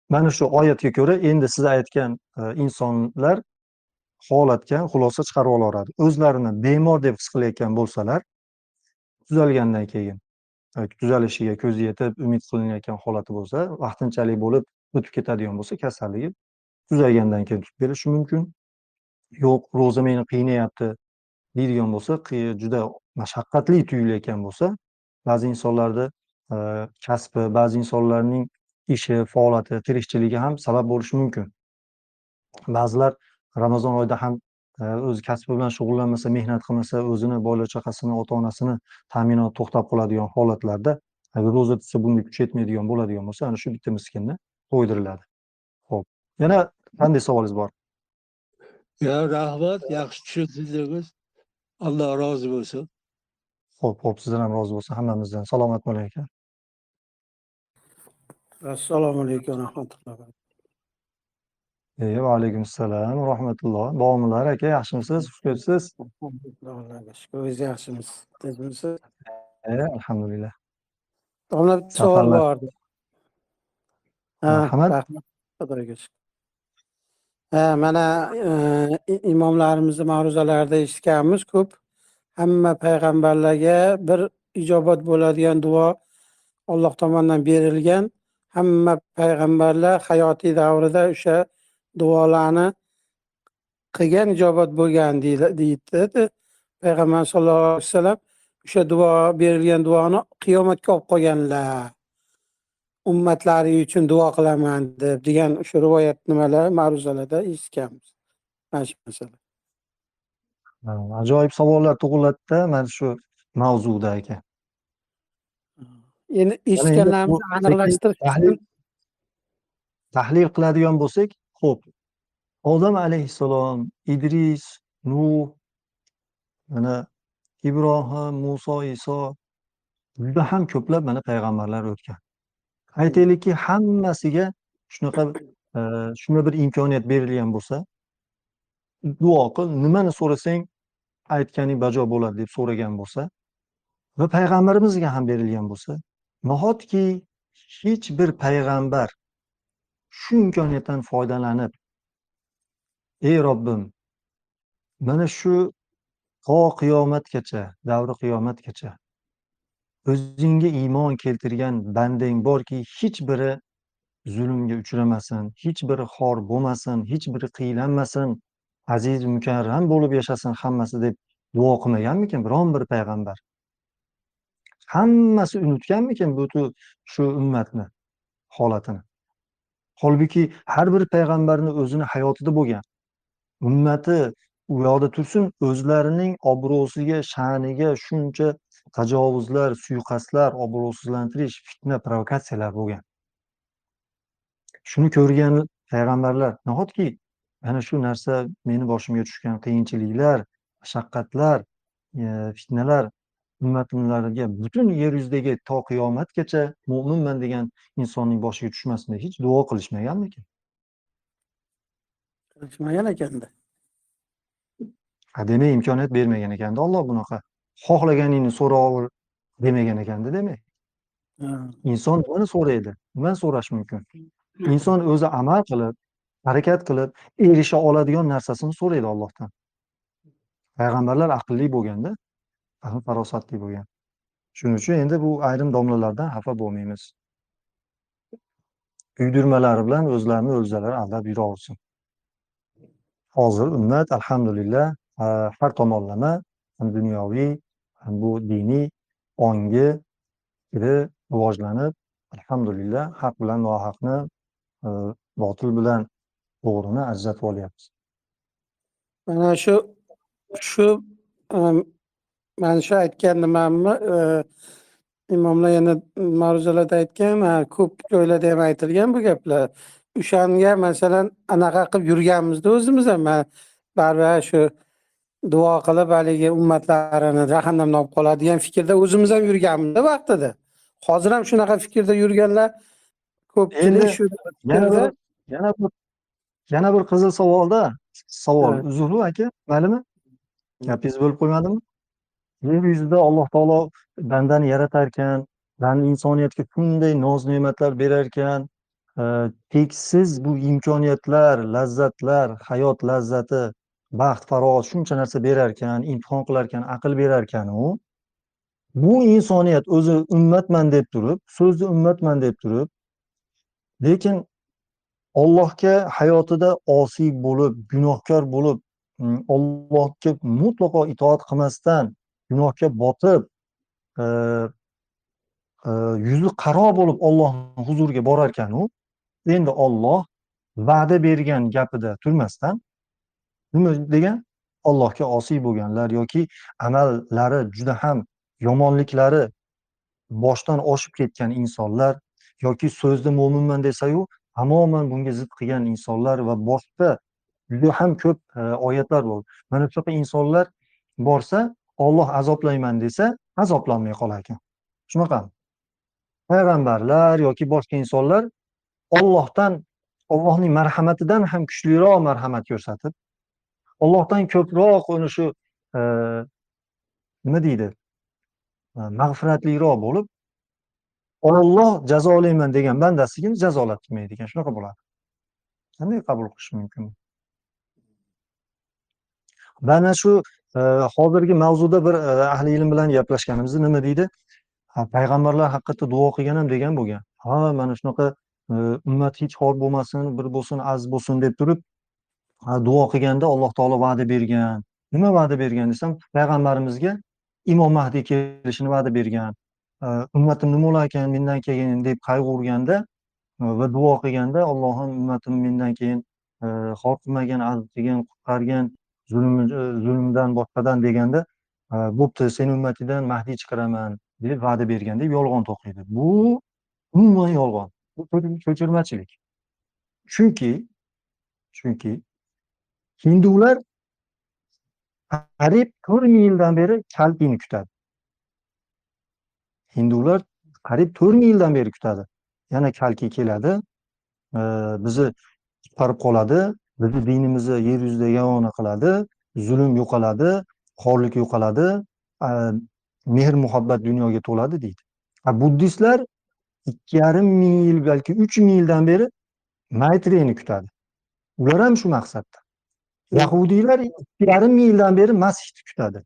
Mana shu oyatga ko'ra endi siz aytgan insonlar holatga xulosa chiqarib olaveradi. O'zlarini bemor deb his qilayotgan bo'lsalar, tuzalgandan keyin tuzalishiga ko'zi yetib umid qilinayotgan holati bo'lsa, vaqtinchalik bo'lib o'tib ketadigan bo'lsa, kasalligi tuzalgandan keyin tutib berishi mumkin. Yo'q, ro'za meni qiynayapti deydigan bo'lsa, juda mashaqqatli tuyulayotgan bo'lsa, ba'zi insonlarda kasbi, ba'zi insonlarning ishi, faoliyati, tirikchiligi ham sabab bo'lishi mumkin. Ba'zilar Ramazon oyida ham o'zi kasbi bilan shug'ullanmasa, mehnat qilmasa, o'zini bola chaqasini, ota-onasini ta'minoti to'xtab qoladigan holatlarda, agar ro'za tutsa bunga kuchi yetmaydigan bo'ladigan bo'lsa, ana shu bitta miskinni to'ydiriladi. Xo'p, yana qanday savolingiz bor? Ya rahmat, yaxshi tushuntirdingiz. Alloh rozi bo'lsin. Xo'p, xo'p, sizdan ham rozi bo'lsin, hammamizdan. Salomat bo'ling aka. Assalomu alaykum va rahmatulloh. Va alaykum assalom va rahmatulloh. Bomular aka, yaxshimisiz? Xush kelibsiz. Allohga shukr, o'zingiz yaxshimisiz? Tinchmisiz? Alhamdulillah. Domla, bitta savol Safarlar. bor. Ha, Marhamat. rahmat. Xudoga shukr. Ha, mana imomlarimizni ma'ruzalarida eshitganmiz ko'p. Hamma payg'ambarlarga bir ijobat bo'ladigan duo Alloh tomonidan berilgan. Hamma payg'ambarlar hayotiy davrida o'sha duolarni qilgan, ijobat bo'lgan deydi. Payg'ambar sollallohu alayhi vasallam o'sha duo berilgan duoni qiyomatga olib qolganlar. Ummatlari uchun duo qilaman deb degan o'sha rivoyat nimalar ma'ruzalarda eshitganmiz. Mana shu masala. Ajoyib savollar tug'iladida mana shu mavzuda aka. Endi eshitganlarimizni aniqlashtirish tahlil qiladigan bo'lsak, xo'p, Odam alayhissalom, Idris, Nuh, mana Ibrohim, Muso, Iso, juda ham ko'plab mana payg'ambarlar o'tgan. Aytaylikki, hammasiga shunaqa shunday bir imkoniyat berilgan bo'lsa, duo qil, nimani so'rasang aytganing bajo bo'ladi deb so'ragan bo'lsa va payg'ambarimizga ham berilgan bo'lsa, nahotki hech bir payg'ambar shu imkoniyatdan foydalanib, ey Robbim, mana shu to qiyomatgacha, davri qiyomatgacha o'zingga iymon keltirgan bandang borki, hech biri zulmga uchramasin, hech biri xor bo'lmasin, hech biri qiylanmasin, aziz mukarram bo'lib yashasin hammasi deb duo qilmaganmikin biron bir payg'ambar? Hammasi unutganmikin butun shu ummatni holatini? Holbuki har bir payg'ambarni o'zini hayotida bo'lgan ummati u yoqda tursin, o'zlarining obro'siga, sha'niga shuncha tajovuzlar, suiqasdlar, obro'sizlantirish, fitna, provokatsiyalar bo'lgan. Shuni ko'rgan payg'ambarlar nahotki mana shu narsa meni boshimga tushgan qiyinchiliklar, mashaqqatlar, fitnalar ummatimlarga butun yer yuzidagi to qiyomatgacha mo'minman degan insonning boshiga tushmasin deb hech duo qilishmaganmikin? Qilishmagan ekanda. Ha, demak imkoniyat bermagan ekanda Alloh bunaqa. Xohlaganingni so'raver demagan ekanda demak. Inson nimani so'raydi? Nimani so'rash mumkin? Inson o'zi amal qilib, harakat qilib erisha oladigan narsasini so'raydi Allohdan. Payg'ambarlar aqlli bo'lganda, fahm farosatli bo'lgan. Shuning uchun endi bu ayrim domlalardan xafa bo'lmaymiz. Uydirmalari bilan o'zlarini o'zlari aldab yuraversin. Hozir ummat alhamdulillah har tomonlama ham dunyoviy, ham bu diniy ongi fikri rivojlanib, alhamdulillah haq bilan nohaqni, botil bilan to'g'rini ajratib olyapmiz. Mana shu mana shu aytgan nimamni imomlar yana ma'ruzalarda aytgan, ko'p joylarda ham aytilgan bu gaplar. O'shanga masalan anaqa qilib yurganmizda o'zimiz ham, baribir shu duo qilib haligi ummatlarini jahannamdan olib qoladi degan fikrda o'zimiz ham yurganmiz vaqtida. Hozir ham shunaqa fikrda yurganlar ko'pchilik shu yana bir qizil savolda savol. Uzrli aka, maylimi? Gapingizni bo'lib qo'ymadimmi? Yer yuzida Alloh taolo bandani yaratar ekan, banda insoniyatga shunday noz-ne'matlar berar ekan, cheksiz bu imkoniyatlar, lazzatlar, hayot lazzati, baxt, farog'at shuncha narsa berar ekan, imtihon qilar ekan, aql berar ekan u. Bu insoniyat o'zi ummatman deb turib, so'zni ummatman deb turib, lekin Allohga hayotida osiy bo'lib, gunohkor bo'lib, Allohga mutlaqo itoat qilmasdan gunohga botib, yuzi qaro bo'lib Allohning huzuriga borar ekan u. Endi Alloh va'da bergan gapida turmasdan nima degan? Allohga osiy bo'lganlar yoki amallari juda ham yomonliklari boshdan oshib ketgan insonlar yoki so'zda mo'minman desa-yu tamoman bunga zid qilgan insonlar va boshqa juda ham ko'p oyatlar bor. Mana shunaqa insonlar borsa, Alloh azoblayman desa, azoblanmay qolar ekan. Shunaqami? Payg'ambarlar yoki boshqa insonlar Allohdan, Allohning marhamatidan ham kuchliroq marhamat ko'rsatib, Allohdan ko'proq uni shu nima deydi? Mag'firatliroq bo'lib, Alloh jazolayman degan bandasigini jazolatmaydi ekan. Shunaqa bo'ladi. Qanday qabul qilish mumkin? Mana shu hozirgi mavzuda bir ahli ilm bilan gaplashganimizda nima deydi? Payg'ambarlar haqiqatda duo qilgan ham degan bo'lgan. Ha, mana shunaqa ummat hech xor bo'lmasin, bir bo'lsin, aziz bo'lsin deb turib duo qilganda Alloh taolo va'da bergan. Nima va'da bergan desam, payg'ambarimizga Imom Mahdiy kelishini va'da bergan. Ummatim nima bo'lar ekan mendan keyin deb qayg'urganda va duo qilganda, Allohim ummatim mendan keyin xor qilmagan, aziz qilgan, qutqargan, zulmdan boshqadan deganda, bo'pti, seni ummatingdan Mahdiy chiqaraman deb va'da bergan deb yolg'on to'qiydi. Bu umuman yolg'on. Bu ko'chirmachilik. Chunki hindular qariyb 4000 yildan beri Kalkini kutadi. Hindular qariyb 4000 yildan beri kutadi. Yana Kalki keladi, bizni qutqarib qoladi, bizni dinimizni yer yuzida yagona qiladi, zulm yo'qoladi, xorlik yo'qoladi, mehr muhabbat dunyoga to'ladi deydi. Buddistlar 2,5 ming yil, balki 3000 yildan beri Maytreyni kutadi. Ular ham shu maqsadda. Yahudiylar 2,5 ming yildan beri Masihni kutadi.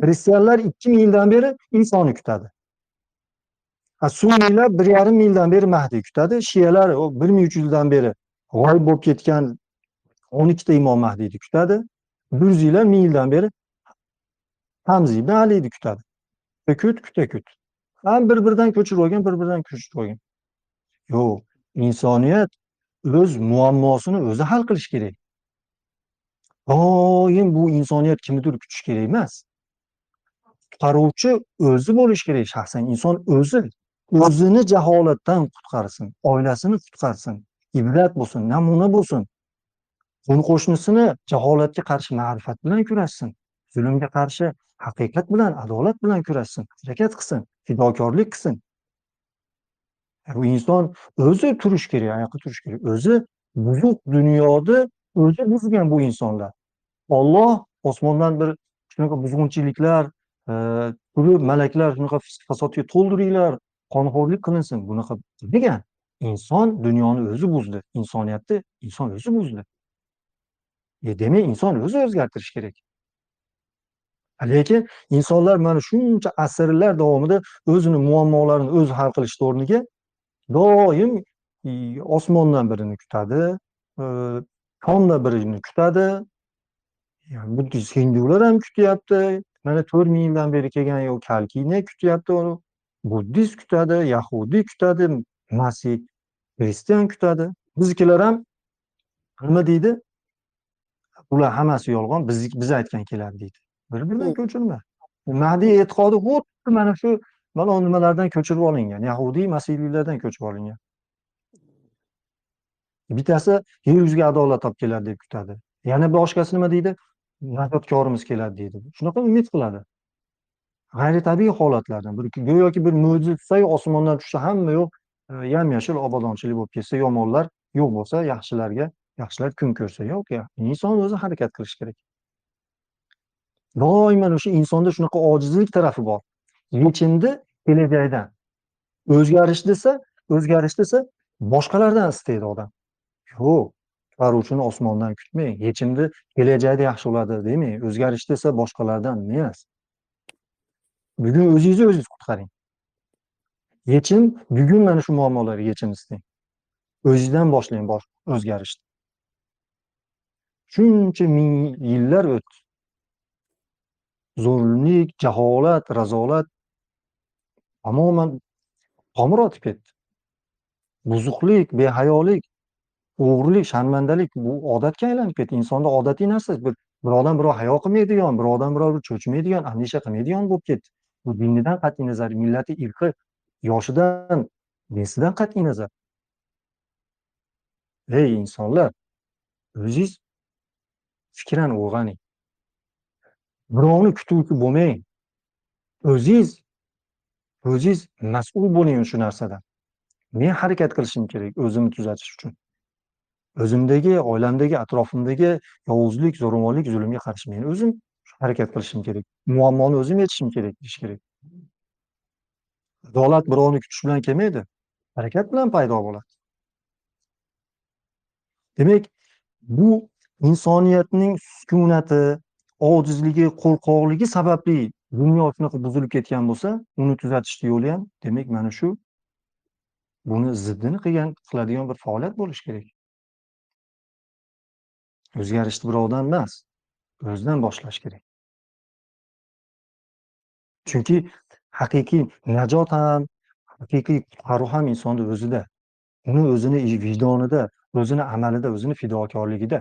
Xristianlar 2000 yildan beri Isoni kutadi. Sunniylar 1,5 ming yildan beri Mahdiy kutadi. Shialar 1300 yildan beri g'oyib bo'lib ketgan 12 ta imom Mahdiyni kutadi. Durziylar 1000 yildan beri Hamza ibn Aliyni kutadi. Kut, kuta kut. Ham bir-biridan ko'chirib olgan, bir-biridan ko'chirib olgan. Yo'q, insoniyat o'z muammosini o'zi hal qilish kerak. Doim bu insoniyat kimnidir kutish kerak emas. Qutqaruvchi o'zi bo'lish kerak, shaxsan inson o'zi o'zini jaholatdan qutqarsin, oilasini qutqarsin, ibrat bo'lsin, namuna bo'lsin. Qo'ni qo'shnisini jaholatga qarshi ma'rifat bilan kurashsin, zulmga qarshi haqiqat bilan, adolat bilan kurashsin, harakat qilsin, fidokorlik qilsin. Bu inson o'zi turish kerak, oyoqqa turish kerak. O'zi buzuq dunyoda o'zi buzgan bu insonlar. Alloh osmondan bir shunaqa buzg'unchiliklar, turib malaklar shunaqa fasodga to'ldiringlar, qonxo'rlik qilinsin, bunaqa degan. Inson dunyoni o'zi buzdi, insoniyatni inson o'zi buzdi. Demak, inson o'zi o'zgartirish kerak. Lekin insonlar mana shuncha asrlar davomida o'zini muammolarini o'zi hal qilish o'rniga doim osmondan birini kutadi, konda birini kutadi. Buddist hindular ham kutyapti. Mana 4000 yildan beri kelgan yo'q, Kalkini kutyapti uni. Buddist kutadi, Yahudi kutadi, Masih, Xristian kutadi. Biznikilar ham nima deydi? Ular hammasi yolg'on, biz aytgan keladi deydi. Bir-biridan ko'chirma. Mahdiy e'tiqodi xuddi mana shu mana nimalardan ko'chirib olingan, Yahudiy, masihiylardan ko'chirib olingan. Bittasi yer yuziga adolat olib keladi deb kutadi. Yana boshqasi nima deydi? Najotkorimiz keladi deydi. Shunaqa umid qiladi. G'ayritabiiy holatlardan bir go'yoki bir mo'jiza tutsa, osmondan tushsa hamma yo'q, yam-yashil obodonchilik bo'lib ketsa, yomonlar yo'q bo'lsa, yaxshilarga yaxshilar kun ko'rsa, yo'q ya. Inson o'zi harakat qilish kerak. Doimo o'sha insonda shunaqa ojizlik tarafi bor. Yechimni kelajakdan. O'zgarish desa, boshqalardan istaydi odam. Yo'q, qutqaruvchini osmondan kutmang. Yechimni kelajakda yaxshi bo'ladi demang. O'zgarish desa boshqalardan emas. Bugun o'zingizni o'zingiz qutqaring. Yechim bugun mana shu muammolarga yechim istang. O'zingizdan boshlang o'zgarishni. Shuncha ming yillar o'tdi. Zo'rlik, jaholat, razolat tamoman tomir otib ketdi. Buzuqlik, behayolik, o'g'rilik, sharmandalik bu odatga aylanib ketdi. Insonda odatiy narsa. Birovdan birov hayo qilmaydigan, birovdan birov cho'chimaydigan, andisha qilmaydigan bo'lib ketdi. Bu dinidan qat'iy nazar, millati, irqi, yoshidan, jinsidan qat'iy nazar. Ey insonlar, o'zingiz fikran uyg'oning. Birovni kutuvchi bo'lmang. O'zingiz mas'ul bo'ling shu narsadan. Men harakat qilishim kerak o'zimni tuzatish uchun. O'zimdagi, oilamdagi, atrofimdagi yovuzlik, zo'ravonlik, zulmga qarshi men o'zim harakat qilishim kerak. Muammoni o'zim yechishim kerak, deyish kerak. Adolat birovni kutish bilan kelmaydi, harakat bilan paydo bo'ladi. Demak, bu insoniyatning sukunati, ojizligi, qo'rqoqligi sababli dunyo shunaqa buzilib ketgan bo'lsa, uni tuzatishning yo'li ham demak mana shu buni ziddini qiladigan bir faoliyat bo'lishi kerak. O'zgarishni birovdan emas, o'zidan boshlash kerak. Chunki Haqiqiy najot ham, haqiqiy qutqaruv ham insonni o'zida. Uni o'zini vijdonida, o'zini amalida, o'zini fidokorligida.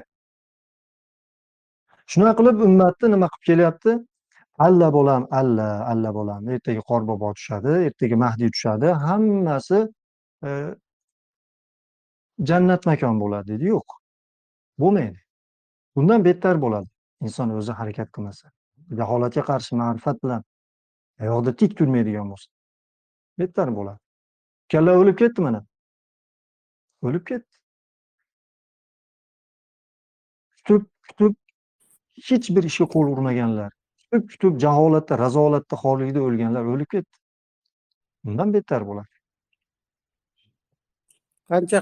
Shunaqa qilib ummatni nima qilib kelyapti? Alla bolam, alla, alla bolam. Ertaga Qorbobo tushadi, ertaga Mahdi tushadi, hammasi jannat makon bo'ladi dedi. Yo'q. Bo'lmaydi. Bundan bettar bo'ladi. Inson o'zi harakat qilmasa, jaholatga qarshi ma'rifat bilan oyoqda tik turmaydigan bo'lsa, bettar bo'ladi. Kalla o'lib ketdi mana. O'lib ketdi. Kutib hech bir ishga qo'l urmaganlar, kutib jaholatda, razolatda, xorlikda o'lganlar o'lib ketdi. Bundan bettar bo'ladi.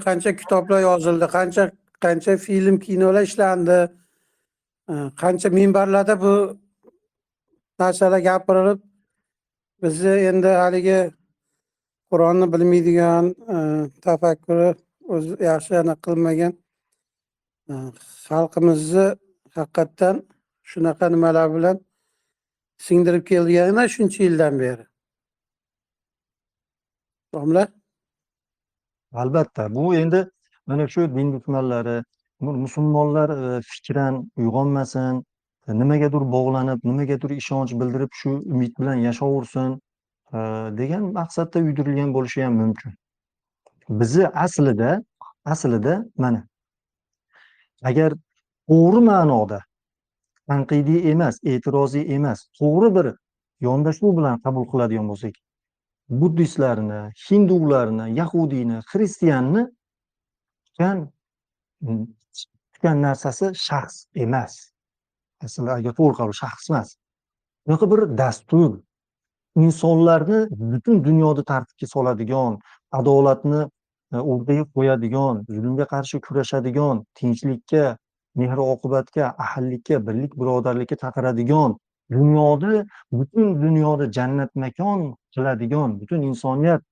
Qancha kitoblar yozildi, qancha film, kinolar ishlandi, qancha minbarlarda bu narsalar gapirilib, bizni endi haligi Qur'onni bilmaydigan, tafakkuri o'zi yaxshi aniq qilmagan xalqimizni haqiqatdan shunaqa nimalar bilan singdirib kelganlar shuncha yildan beri. Domla? Albatta, bu endi mana shu din dushmanlari, musulmonlar fikran uyg'onmasin, nimagadir bog'lanib, nimagadir ishonch bildirib, shu umid bilan yashaversin degan maqsadda uydirilgan bo'lishi ham mumkin. Bizi aslida mana agar to'g'ri ma'noda tanqidiy emas, e'tiroziy emas, to'g'ri bir yondashuv bilan qabul qiladigan bo'lsak, buddistlarni, hindularni, yahudiyni, xristianni kutgan narsasi shaxs emas. Aslida agar to'g'ri qabul shaxs emas. Bunaqa bir dastur insonlarni butun dunyoda tartibga soladigan, adolatni o'rtaga qo'yadigan, zulmga qarshi kurashadigan, tinchlikka, mehr oqibatga, ahillikka, birlik birodarlikka chaqiradigan, dunyoda, butun dunyoda jannat makon qiladigan, butun insoniyat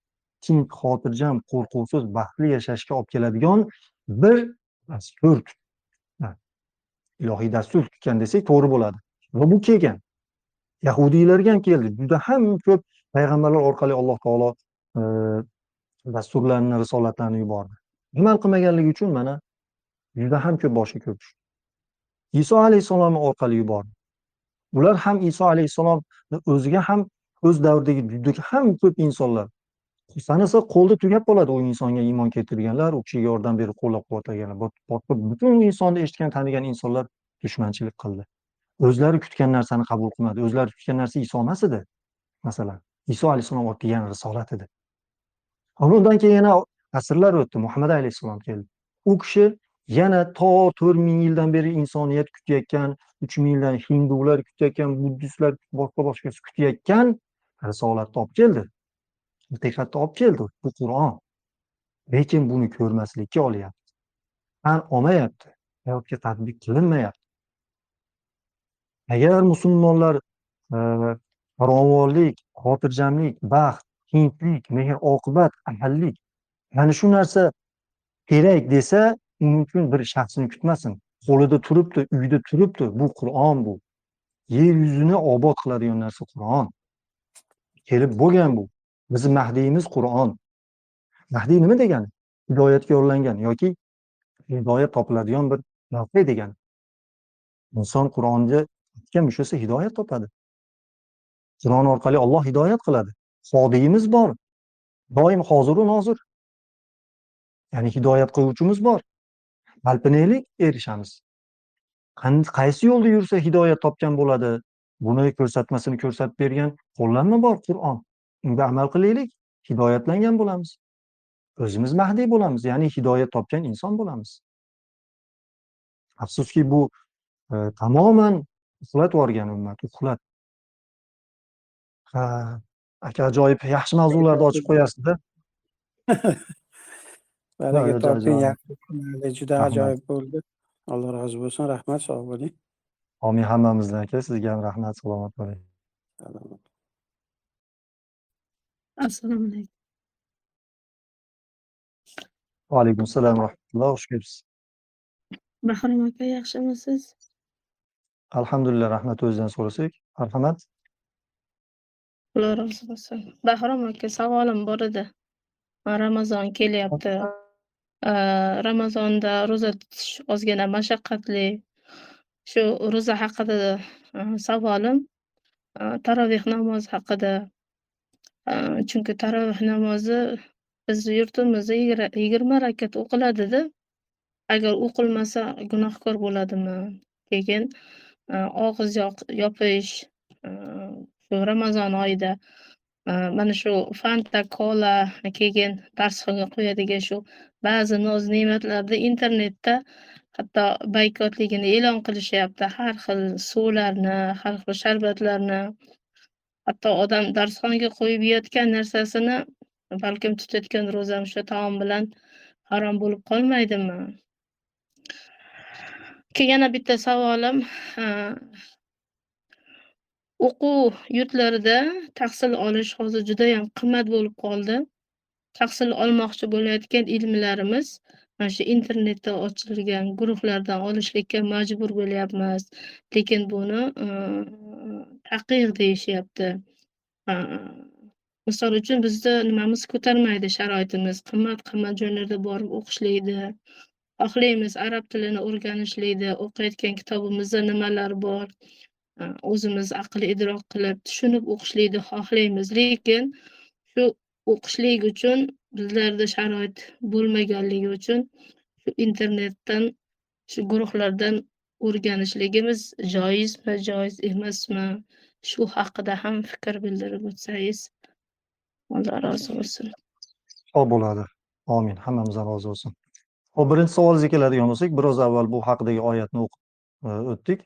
tinch, xotirjam, qo'rquvsiz, baxtli yashashga olib keladigan bir dastur, ilohiy dastur tutgan desak to'g'ri bo'ladi. Va bu kelgan. Yahudiylarga ham keldi. Juda ham ko'p payg'ambarlar orqali Alloh taolo dasturlarni, risolatlarni yubordi. Amal qilmaganligi uchun mana juda ham ko'p boshga ko'p tushdi. Iso alayhissalom orqali yubordi. Ular ham Iso alayhissalomni o'ziga ham o'z davridagi juda ham ko'p insonlar sanasa qo'lda tugab qoladi u insonga iymon keltirganlar, u kishiga yordam berib qo'llab-quvvatlaganlar. Boshqa butun insonni eshitgan, tanigan insonlar dushmanchilik qildi. O'zlari kutgan narsani qabul qilmadi. O'zlari kutgan narsa Iso emas edi. Masalan, Iso alayhissalom olib kelgan risolat edi. Undan keyin yana asrlar o'tdi, Muhammad alayhissalom keldi. U kishi yana to 4000 yildan beri insoniyat kutayotgan, 3000 yildan hindular kutayotgan, buddistlar, boshqa-boshqasi kutayotgan risolatni olib keldi. Haqiqatni olib keldi bu Qur'on. Lekin buni ko'rmaslikka olyapti. Tan olmayapti. Hayotga tatbiq qilinmayapti. Agar musulmonlar farovonlik, xotirjamlik, baxt, tinchlik, mehr oqibat, ahillik mana shu narsa kerak desa, uning uchun bir shaxsni kutmasin. Qo'lida turibdi, uyda turibdi, bu Qur'on bu. Yer yuzini obod qiladigan narsa Qur'on. Kelib bo'lgan bu. Bizim Mahdiyimiz Qur'on. Mahdiy nima degani? Hidoyatga yo'llangan yoki hidoyat topiladigan bir mavqe degani. Inson Qur'onga mushasa hidoyat topadi. Qur'on orqali Alloh hidoyat qiladi. Hodiyimiz bor. Doim hozir va nozir. Ya'ni hidoyat qiluvchimiz bor. Talpinaylik, erishamiz. Qaysi yo'lda yursa hidoyat topgan bo'ladi? Buni ko'rsatmasini ko'rsatib bergan qo'llanma bor Qur'on. Unga amal qilaylik, hidoyatlangan bo'lamiz. O'zimiz mahdiy bo'lamiz, ya'ni hidoyat topgan inson bo'lamiz. Afsuski bu tamoman uxlatib yuborgan ummat, uxlat. Ha, aka ajoyib yaxshi mavzularni ochib qo'yasiz-da. Baraka toping, yaxshi, juda ajoyib bo'ldi. Alloh rozi bo'lsin, rahmat, sog' bo'ling. Amin hammamizdan aka, sizga ham rahmat, salomat bo'ling. Salomat. Assalomu alaykum. Va alaykum assalom va rahmatulloh, xush kelibsiz. Bahrom aka, yaxshimisiz? Alhamdulillah, rahmat o'zidan so'rasak. Marhamat. Alloh rozi bo'lsin. Bahrom aka, savolim bor edi. Ramazon kelyapti. Ramazonda ro'za tutish ozgina mashaqqatli. Shu ro'za haqida savolim, taroveh namozi haqida. Chunki taroveh namozi bizni yurtimizda 20 rakat o'qiladida. Agar o'qilmasa gunohkor bo'ladimi? Keyin og'iz yopish, shu Ramazon oyida mana shu Fanta, kola, keyin darsxonga qo'yadigan shu ba'zi noz-ne'matlarni internetda hatto boykotligini e'lon qilishyapti. Har xil suvlarni, har xil sharbatlarni. Hatto odam darsxonaga qo'yib yeyotgan narsasini balkim tutayotgan ro'zam shu taom bilan harom bo'lib qolmaydimi? Keyin yana bitta savolim, o'quv yurtlarida tahsil olish hozir judayam qimmat bo'lib qoldi. Tahsil olmoqchi bo'layotgan ilmlarimiz mana shu internetda ochilgan guruhlardan olishlikka majbur bo'lyapmiz. Lekin buni taqiq deyishyapti. Misol uchun bizda nimamiz ko'tarmaydi sharoitimiz. Qimmat-qimmat joylarda borib o'qishlikni xohlaymiz, arab tilini o'rganishlikni, o'qiyotgan kitobimizda nimalar bor, o'zimiz aql idrok qilib, tushunib o'qishlikni xohlaymiz. Lekin shu o'qishlik uchun bizlarda sharoit bo'lmaganligi uchun shu internetdan, shu guruhlardan o'rganishligimiz joizmi, joiz emasmi? Shu haqida ham fikr bildirib o'tsangiz, Alloh rozi bo'lsin. Xo'p bo'ladi. Amin. Hammamizdan rozi bo'lsin. Xo'p, birinchi savolingizga keladigan bo'lsak, biroz avval bu haqidagi oyatni o'qib o'tdik.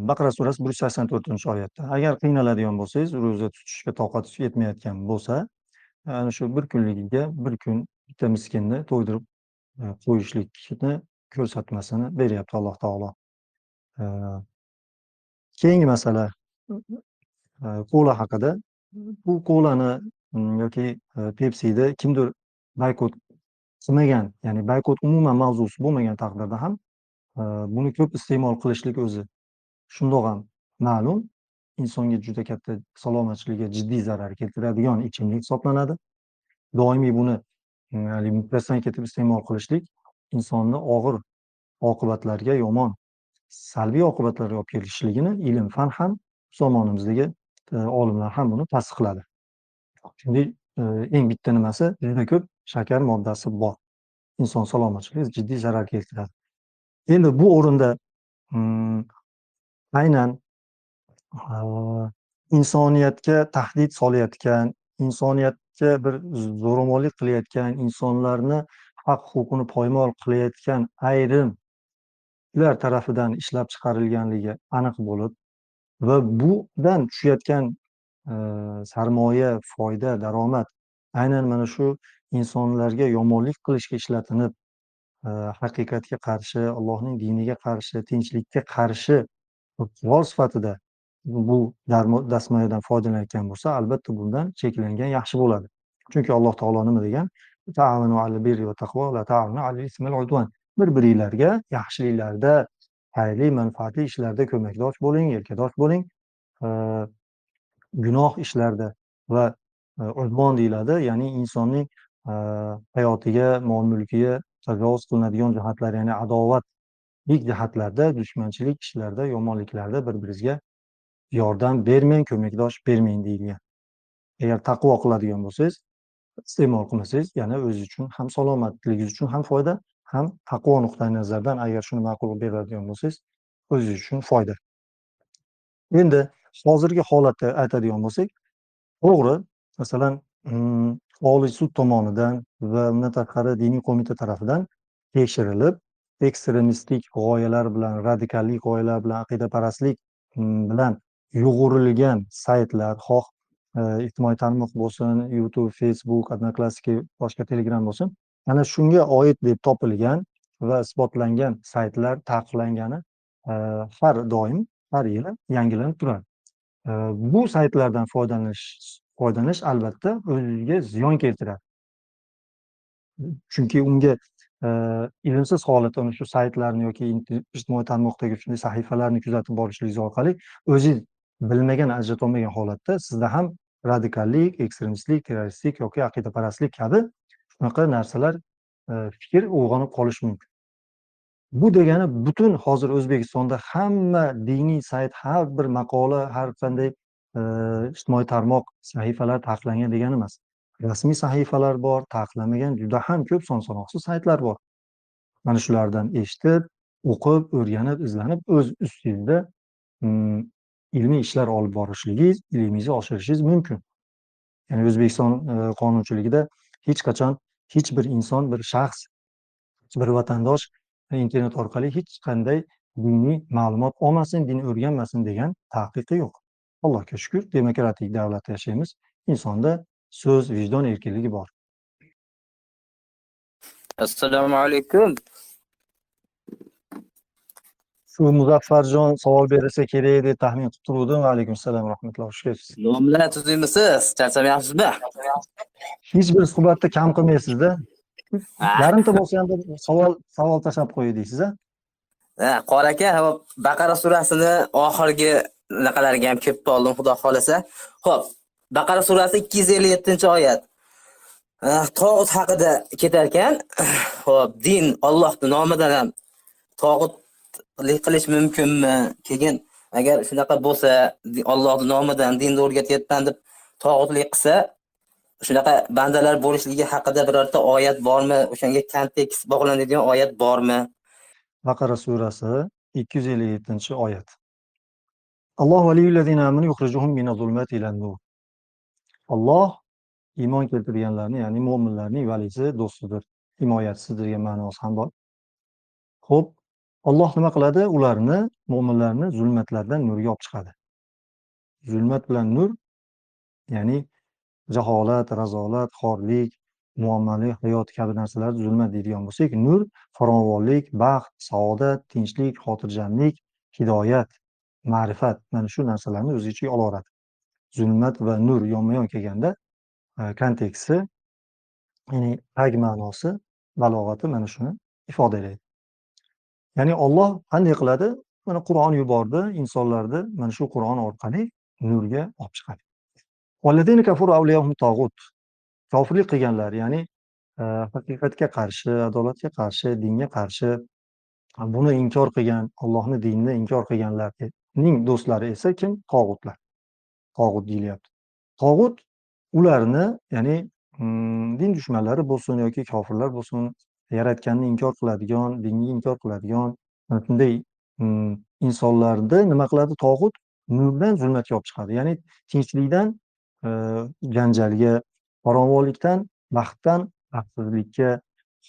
Baqara surasi 184-oyatda. Agar qiynaladigan bo'lsangiz, ro'za tutishga toqatingiz yetmayotgan bo'lsa, ana shu bir kunligiga bir kun bitta miskinni to'ydirib qo'yishlikni ko'rsatmasini beryapti Alloh taolo. Keyingi masala kola haqida. Bu kolani yoki Pepsi'ni kimdir boykot qilmagan, ya'ni boykot umuman mavzusi bo'lmagan taqdirda ham buni ko'p iste'mol qilishlik o'zi shundoq ham ma'lum, insonga juda katta salomatchiligiga jiddiy zarar keltiradigan ichimlik hisoblanadi. Doimiy buni muddasidan ketib iste'mol qilishlik insonni og'ir oqibatlarga, yomon salbiy oqibatlarga olib kelishligini ilm fan ham, zamonimizdagi olimlar ham buni tasdiqladi. Shunday eng bitta nimasi, juda ko'p shakar moddasi bor. Inson salomatligiga jiddiy zarar keltiradi. Endi bu o'rinda aynan insoniyatga tahdid solayotgan, insoniyatga bir zo'ravonlik qilayotgan, insonlarni haq-huquqini poymol qilayotgan ayrim ular tarafidan ishlab chiqarilganligi aniq bo'lib va bundan tushayotgan sarmoya, foyda, daromad aynan mana shu insonlarga yomonlik qilishga ishlatinib, haqiqatga qarshi, Allohning diniga qarshi, tinchlikka qarshi qurol sifatida bu dastmoyadan foydalanayotgan bo'lsa, albatta bundan cheklangan yaxshi bo'ladi. Chunki Alloh taolo nima degan? Ta'avunu alal birri va taqvo, la ta'avunu alal ismi val udvan. Bir-biringlarga yaxshiliklarda, xayrli, manfaatli ishlarda ko'makdosh bo'ling, yelkadosh bo'ling. Gunoh ishlarda va udvon deyiladi, ya'ni insonning hayotiga, mol-mulkiga tajovuz qilinadigan jihatlar, ya'ni adovatlik jihatlarda, dushmanchilik ishlarda, yomonliklarda bir-biringizga yordam bermang, ko'makdosh bermang deyilgan. Agar taqvo qiladigan bo'lsangiz, iste'mol qilmasangiz, yana o'zingiz uchun ham, salomatligingiz uchun ham foyda, ham taqvo nuqtai nazaridan agar shuni ma'qul beradigan bo'lsangiz, o'zingiz uchun foyda. Endi hozirgi holatda aytadigan bo'lsak, to'g'ri, masalan, Oliy sud tomonidan va undan tashqari diniy qo'mita tarafidan tekshirilib, ekstremistik g'oyalar bilan, radikallik g'oyalar bilan, aqidaparastlik bilan yo'g'urilgan saytlar, xoh ijtimoiy tarmoq bo'lsin, YouTube, Facebook, Odnoklassniki, boshqa Telegram bo'lsin, ana shunga oid deb topilgan va isbotlangan saytlar taqiqlangani har doim, har yili yangilanib turadi. Bu saytlardan foydalanish albatta o'ziga ziyon keltiradi. Chunki unga ilmsiz holatda ana shu saytlarni yoki ijtimoiy tarmoqdagi shunday sahifalarni kuzatib borishligingiz orqali o'zingiz Bilmagan, ajratolmagan holatda sizda ham radikallik, ekstremistlik, terroristlik yoki aqidaparastlik kabi shunaqa narsalar, fikr uyg'onib qolishi mumkin. Bu degani butun hozir O'zbekistonda hamma diniy sayt, har bir maqola, har qanday ijtimoiy tarmoq sahifalar taqiqlangan degani emas. Rasmiy sahifalar bor, taqiqlanmagan juda ham ko'p son-sanoqsiz saytlar bor. Mana shulardan eshitib, o'qib, o'rganib, izlanib o'z ustingizda ilmiy ishlar olib borishligingiz, ilmingizni oshirishingiz mumkin. Ya'ni O'zbekiston qonunchiligida hech qachon hech bir inson, bir shaxs, bir vatandosh internet orqali hech qanday diniy ma'lumot olmasin, din o'rganmasin degan taqiqi yo'q. Allohga shukr, demokratik davlatda yashaymiz. Insonda so'z, vijdon erkinligi bor. Assalomu alaykum. Shu Muzaffarjon savol berilsa kerak deb taxmin qilib turuvdim. Va alaykum assalom rahmatulloh. Xush kelibsiz. Domla, tuzukmisiz? Charchamayapsizmi? Hech bir suhbatda kam qilmaysiz-da. Yarimta bo'lsa ham bir savol tashlab qo'y deysiz-a? Ha, Qori aka, hop, Baqara surasini oxirgi naqalariga ham kelib qoldim, Xudo xolasa. Xo'p, Baqara surasi 257-oyat. Tog'ut haqida ketar ekan, xo'p, din Allohning nomidan ham tog'utlik qilish mumkinmi? Keyin agar shunaqa bo'lsa, Allohning nomidan dinni o'rgatyapman deb tog'utlik qilsa, shunaqa bandalar bo'lishligi haqida birorta oyat bormi? O'shanga kontekst bog'lanadigan oyat bormi? Baqara surasi 257-oyat. Allohu valiyullazina amanu yukhrijuhum minaz-zulumati ilan-nur. Alloh iymon keltirganlarni, ya'ni mo'minlarning valisi, do'stidir, himoyachisidir degan ma'nosi ham bor. Xo'p, Alloh nima qiladi? Ularni, mo'minlarni zulmatlardan nurga olib chiqadi. Zulmat bilan nur, ya'ni jaholat, razolat, xorlik, muammoli hayot kabi narsalar zulmat deydigan bo'lsak, nur farovonlik, baxt, saodat, tinchlik, xotirjamlik, hidoyat, ma'rifat, mana shu narsalarni o'z ichiga olaveradi. Zulmat va nur yonma-yon kelganda konteksti, ya'ni tag ma'nosi, balog'ati mana shuni ifodalaydi. Ya'ni Alloh qanday qiladi? Mana Qur'on yubordi, insonlarni mana shu Qur'on orqali nurga olib chiqadi. Vallazina kafaru awliyahum tog'ut. Kofirlik qilganlar, ya'ni haqiqatga qarshi, adolatga qarshi, dinga qarshi, buni inkor qilgan, Allohning dinini inkor qilganlarning do'stlari esa kim? Tog'utlar. Tog'ut deyilyapti. Tog'ut ularni, ya'ni din dushmanlari bo'lsin yoki kofirlar bo'lsin, yaratganni inkor qiladigan, dinni inkor qiladigan mana shunday insonlarni nima qiladi? Tog'ut nurdan zulmatga olib chiqadi. Ya'ni tinchlikdan janjalga, farovonlikdan, baxtdan baxtsizlikka,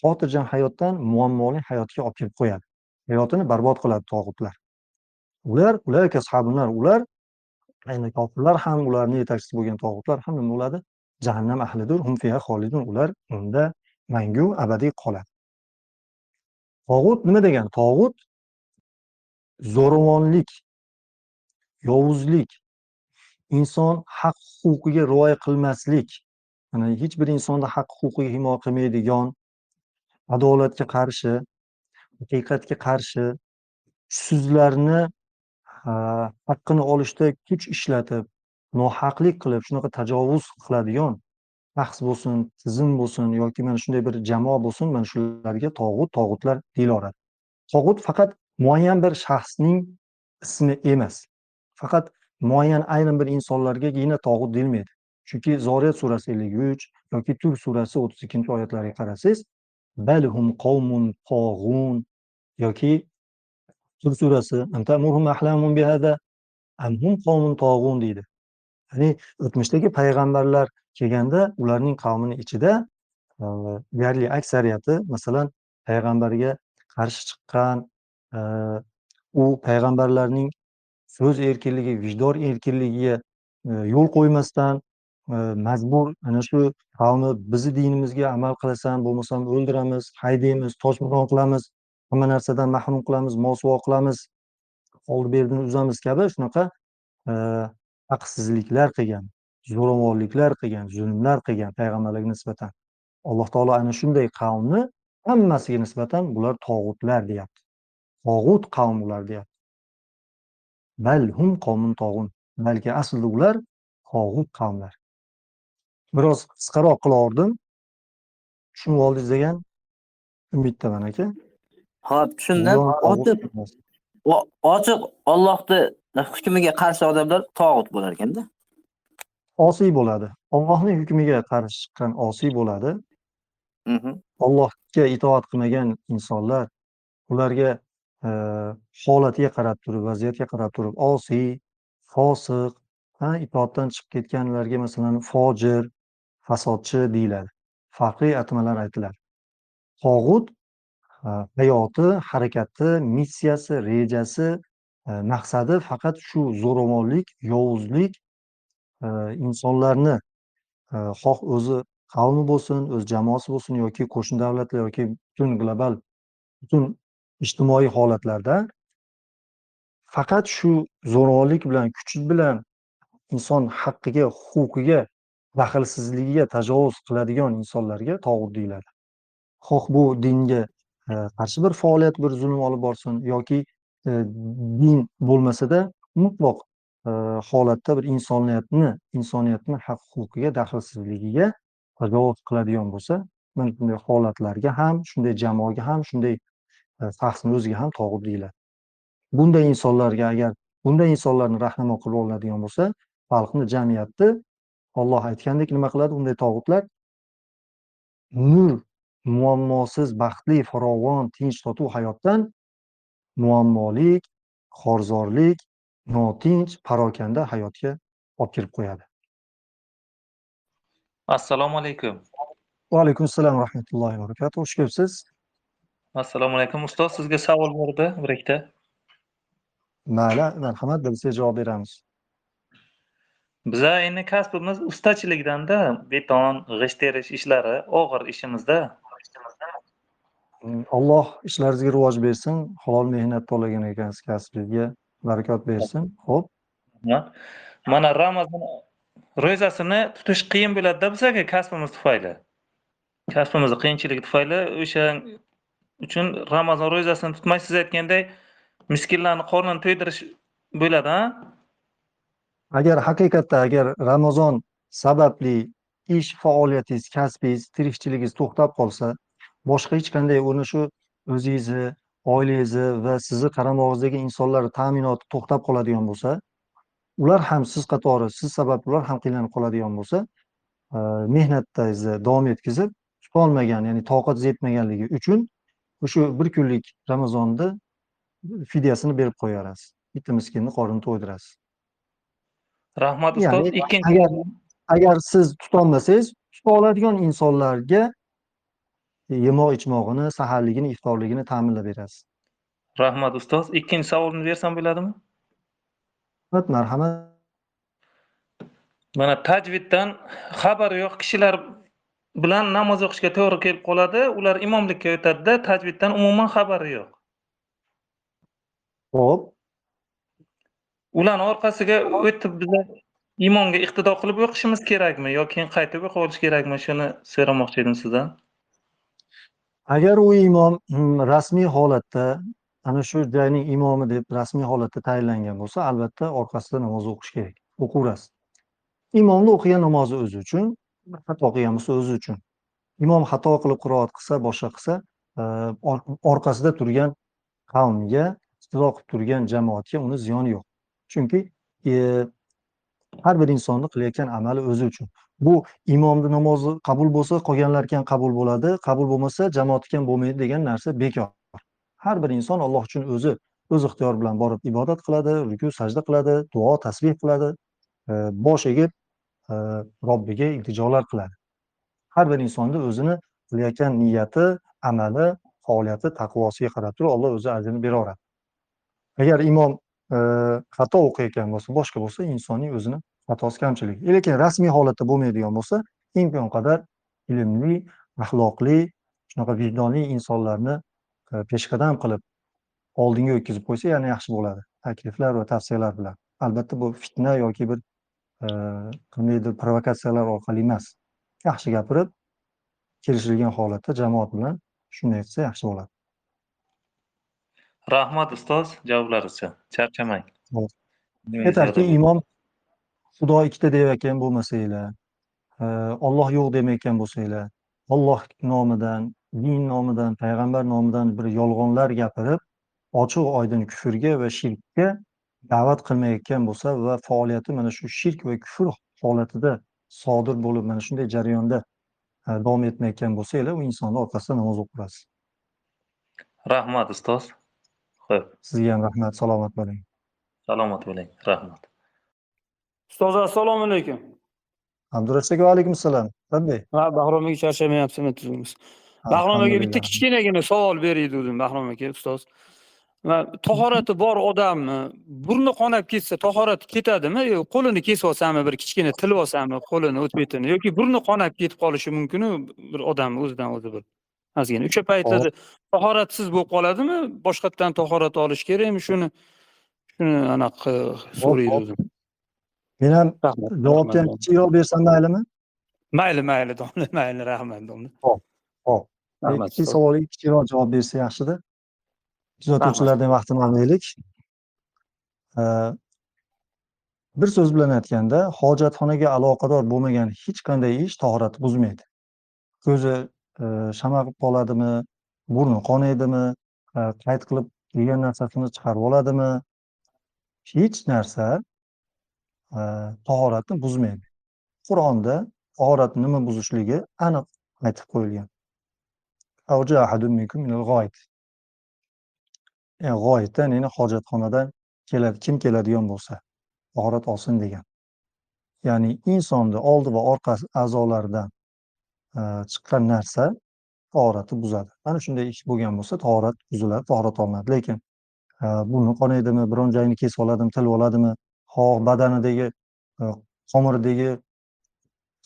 xotirjam hayotdan muammoli hayotga olib kelib qo'yadi. Hayotini barbod qiladi tog'utlar. Ular, ularka sahablar, ular ayni kofirlar ham, ularning yetakchisi bo'lgan tog'utlar ham nima bo'ladi? Jahannam ahlidir, hum fiha xolidun, ular unda mangu abadiy qoladi. Tog'ut nima degani? Tog'ut zo'ravonlik, yovuzlik, inson haq huquqiga rioya qilmaslik, mana hech bir insonda haq huquqiga himoya qilmaydigan, adolatga qarshi, haqiqatga qarshi, kuchsizlarni haqqini olishda kuch ishlatib, nohaqlik qilib, shunaqa tajovuz qiladigan shaxs bo'lsin, tizim bo'lsin yoki mana shunday bir jamoa bo'lsin, mana shularga tog'ut, tog'utlar deyilaveradi. Tog'ut faqat muayyan bir shaxsning ismi emas. Faqat muayyan ayrim bir insonlargagina tog'ut deyilmaydi. Chunki Zoriyat surasi 53 yoki Tur surasi 32-oyatlarga qarasangiz, balhum qavmun tog'un yoki Tur surasi am ta'muruhum ahlamuhum bihada am hum qavmun tog'un deydi. Ya'ni o'tmishdagi payg'ambarlar kelganda ularning qavmini ichida deyarli aksariyati, masalan, payg'ambarga qarshi chiqqan, u payg'ambarlarning so'z erkinligi, vijdon erkinligiga yo'l qo'ymasdan majbur ana shu qavmi bizni dinimizga amal qilasan, bo'lmasam o'ldiramiz, haydaymiz, toshbo'ron qilamiz, hamma narsadan mahrum qilamiz, mosuvo qilamiz, oldi berdini uzamiz kabi shunaqa haqsizliklar qilgan, zo'ravonliklar qilgan, zulmlar qilgan payg'ambarlarga nisbatan. Alloh taolo ana shunday qavmni hammasiga nisbatan bular tog'utlar deyapti. Tog'ut qavm ular deyapti. Bal hum qavmun tog'un. Balki aslida ular tog'ut qavmlar. Biroz qisqaroq qilaverdim. Tushunib oldingiz degan umiddaman aka. Xo'p, tushundim. Ochiq Allohning hukmiga qarshi odamlar tog'ut bo'lar ekanda. Osiy bo'ladi. Allohning hukmiga qarshi chiqqan osiy bo'ladi. Allohga itoat qilmagan insonlar ularga holatiga qarab turib, vaziyatga qarab turib osiy, fosiq, itoatdan chiqib ketganlarga masalan fojir, fasodchi deyiladi. Farqli atamalar aytiladi. Tog'ut hayoti, harakati, missiyasi, rejasi, maqsadi faqat shu zo'ravonlik, yovuzlik, insonlarni xoh o'zi qavmi bo'lsin, o'z jamoasi bo'lsin yoki qo'shni davlatlar yoki butun global, butun ijtimoiy holatlarda faqat shu zo'ravonlik bilan, kuch bilan inson haqqiga, huquqiga, daxlsizligiga tajovuz qiladigan insonlarga tog'ut deyiladi. Xoh bu dinga qarshi bir faoliyat, bir zulm olib borsin yoki din bo'lmasa-da mutlaq holatda bir insoniyatni haq-huquqiga, daxlsizligiga tajovuz qiladigan bo'lsa, mana bunday holatlarga ham, shunday jamoaga ham, shunday shaxsning o'ziga ham tog'ut deyiladi. Bunday insonlarga agar bunday insonlarni rahnamo qilib olinadigan bo'lsa, xalqni, jamiyatni Alloh aytgandek nima qiladi? Bunday tog'utlar nur, muammosiz, baxtli, farovon, tinch, totuv hayotdan muammolik, xorzorlik, notinch, parokanda hayotga olib kirib qo'yadi. Assalomu alaykum. Va alaykum assalom va rahmatullohi va barakatuh. Xush kelibsiz. Assalomu alaykum ustoz, sizga savol bor edi, bir ikkita. Mayli, marhamat, bilsa javob beramiz. Biza endi kasbimiz ustachilikdan-da, beton, g'isht terish ishlari og'ir ishimizda. Alloh ishlaringizga rivoj bersin, halol mehnat to'lagan ekansiz, kasbingizga barakot bersin. Xo'p. Mana Ramazon ro'zasini tutish qiyin bo'ladi-da bizga kasbimiz tufayli. Kasbimizning qiyinchiligi tufayli o'sha uchun Ramazon ro'zasini tutmay, siz aytganday miskinlarning qornini to'ydirish bo'ladi, ha? Agar haqiqatda agar Ramazon sababli ish faoliyatingiz, kasbingiz, tirikchiligingiz to'xtab qolsa, boshqa hech qanday o'rni shu o'zingizni, oilangizni va sizni qaramog'ingizdagi insonlar ta'minoti to'xtab qoladigan bo'lsa, ular ham siz qatori, siz sabab ular ham qiynalib qoladigan bo'lsa, mehnatingizni davom etkazib, tutolmagan, ya'ni toqat yetmaganligi uchun o'sha bir kunlik Ramazonda fidyasini berib qo'yaverasiz. Bitta miskinni qornini to'ydirasiz. Rahmat ustoz. Ikkinchi, agar siz tutolmasangiz, tuta oladigan insonlarga yemoq ichmog'ini, saharligini, iftorligini ta'minlab berasiz. Rahmat ustoz. Ikkinchi savolni bersam bo'ladimi? Evet, marhamat. Mana tajviddan xabari yo'q kishilar bilan namoz o'qishga to'g'ri kelib qoladi. Ular imomlikka o'tadi-da, tajviddan umuman xabari yo'q. Xo'p. Ularning orqasiga o'tib bizlar imomga iqtido qilib o'qishimiz kerakmi yoki qaytib o'qib olish kerakmi? Shuni so'ramoqchi edim sizdan. Agar u imom rasmiy holatda ana shu joyning imomi deb rasmiy holatda tayinlangan bo'lsa, albatta orqasida namoz o'qish kerak. O'qiverasiz. Imomni o'qigan namozi o'zi uchun, xato qilgan bo'lsa o'zi uchun. Imom xato qilib qiroat qilsa, boshqa qilsa, orqasida turgan qavmga, iqtido qilib turgan jamoatga uni ziyoni yo'q. Chunki har bir insonni qilayotgan amali o'zi uchun. Bu imomning namozi qabul bo'lsa, qolganlarga ham qabul bo'ladi, qabul bo'lmasa jamoatga ham bo'lmaydi degan narsa bekor. Har bir inson Alloh uchun o'zi o'z ixtiyori bilan borib ibodat qiladi, ruku, sajda qiladi, duo, tasbih qiladi, bosh egib Robbiga iltijolar qiladi. Har bir insonni o'zini qilayotgan niyati, amali, faoliyati, taqvosiga qarab turib Alloh o'zi ajrini beraveradi. Agar imom xato o'qiyotgan bo'lsa, boshqa bo'lsa, insonning o'zini xatosi, kamchiligi. Lekin rasmiy holatda bo'lmaydigan bo'lsa, imkon qadar ilmli, axloqli, shunaqa vijdonli insonlarni peshqadam qilib oldinga o'tkazib qo'ysa, yana yaxshi bo'ladi. Takliflar va tavsiyalar bilan. Albatta bu fitna yoki bir qandaydir provokatsiyalar orqali emas. Yaxshi gapirib, kelishilgan holatda jamoat bilan shunday etsa yaxshi bo'ladi. Rahmat ustoz, javoblar uchun. Charchamang. Yetarki imom Xudo ikkita deyayotgan bo'lmasanglar, Alloh yo'q demayotgan bo'lsanglar, Alloh nomidan, din nomidan, payg'ambar nomidan bir yolg'onlar gapirib, ochiq oydin kufrga va shirkka da'vat qilmayotgan bo'lsa va faoliyati mana shu shirk va kufr holatida sodir bo'lib, mana shunday jarayonda davom etmayotgan bo'lsanglar, u insonni orqasidan namoz o'qirasiz. Rahmat ustoz. Xo'p. Sizga ham rahmat, salomat bo'ling. Salomat bo'ling, rahmat. Ustoz, assalomu alaykum. Abdurashid aka, va alaykum assalom. Labbay. Ha, Bahrom aka charchamayapsizmi, tuzukmisiz? Bahrom aka, bitta kichkinagina savol beray dedim, Bahrom aka, ustoz. Tahorati bor odam burni qonab ketsa, tahorati ketadimi? Yo, qo'lini kesib olsami, bir kichkina tilib olsami, qo'lini o't betini yoki burni qonab ketib qolishi mumkin-u bir odam o'zidan o'zi bir ozgina. O'sha paytda tahoratsiz bo'lib qoladimi? Boshqatdan tahorat olish kerakmi? Shuni anaqa so'raydi o'zim. Men ham javobga ham kichikroq bersam maylimi? Mayli, mayli, domla, mayli, rahmat, domla. Xo'p, xo'p. Ikki savolga kichikroq javob bersa yaxshida. Kuzatuvchilardan vaqtini olmaylik. Bir so'z bilan aytganda, hojatxonaga aloqador bo'lmagan hech qanday ish tahoratni buzmaydi. Ko'zi shamaq qilib qoladimi, burni qonaydimi, qayt qilib yegan narsasini chiqarib oladimi, hech narsa tahoratni buzmaydi. Qur'onda tahoratni nima buzishligi aniq aytib qo'yilgan. Avja ahadun minkum minal g'oyit. G'oyitdan, ya'ni hojatxonadan keladi, kim keladigan bo'lsa tahorat olsin degan. Ya'ni insonni oldi va orqa a'zolaridan chiqqan narsa tahoratni buzadi. Mana shunday ish bo'lgan bo'lsa tahorat buziladi, tahorat olinadi. Lekin burni qonaydimi, biron joyini kesib oladimi, tilib oladimi, xoh badanidagi qomiridagi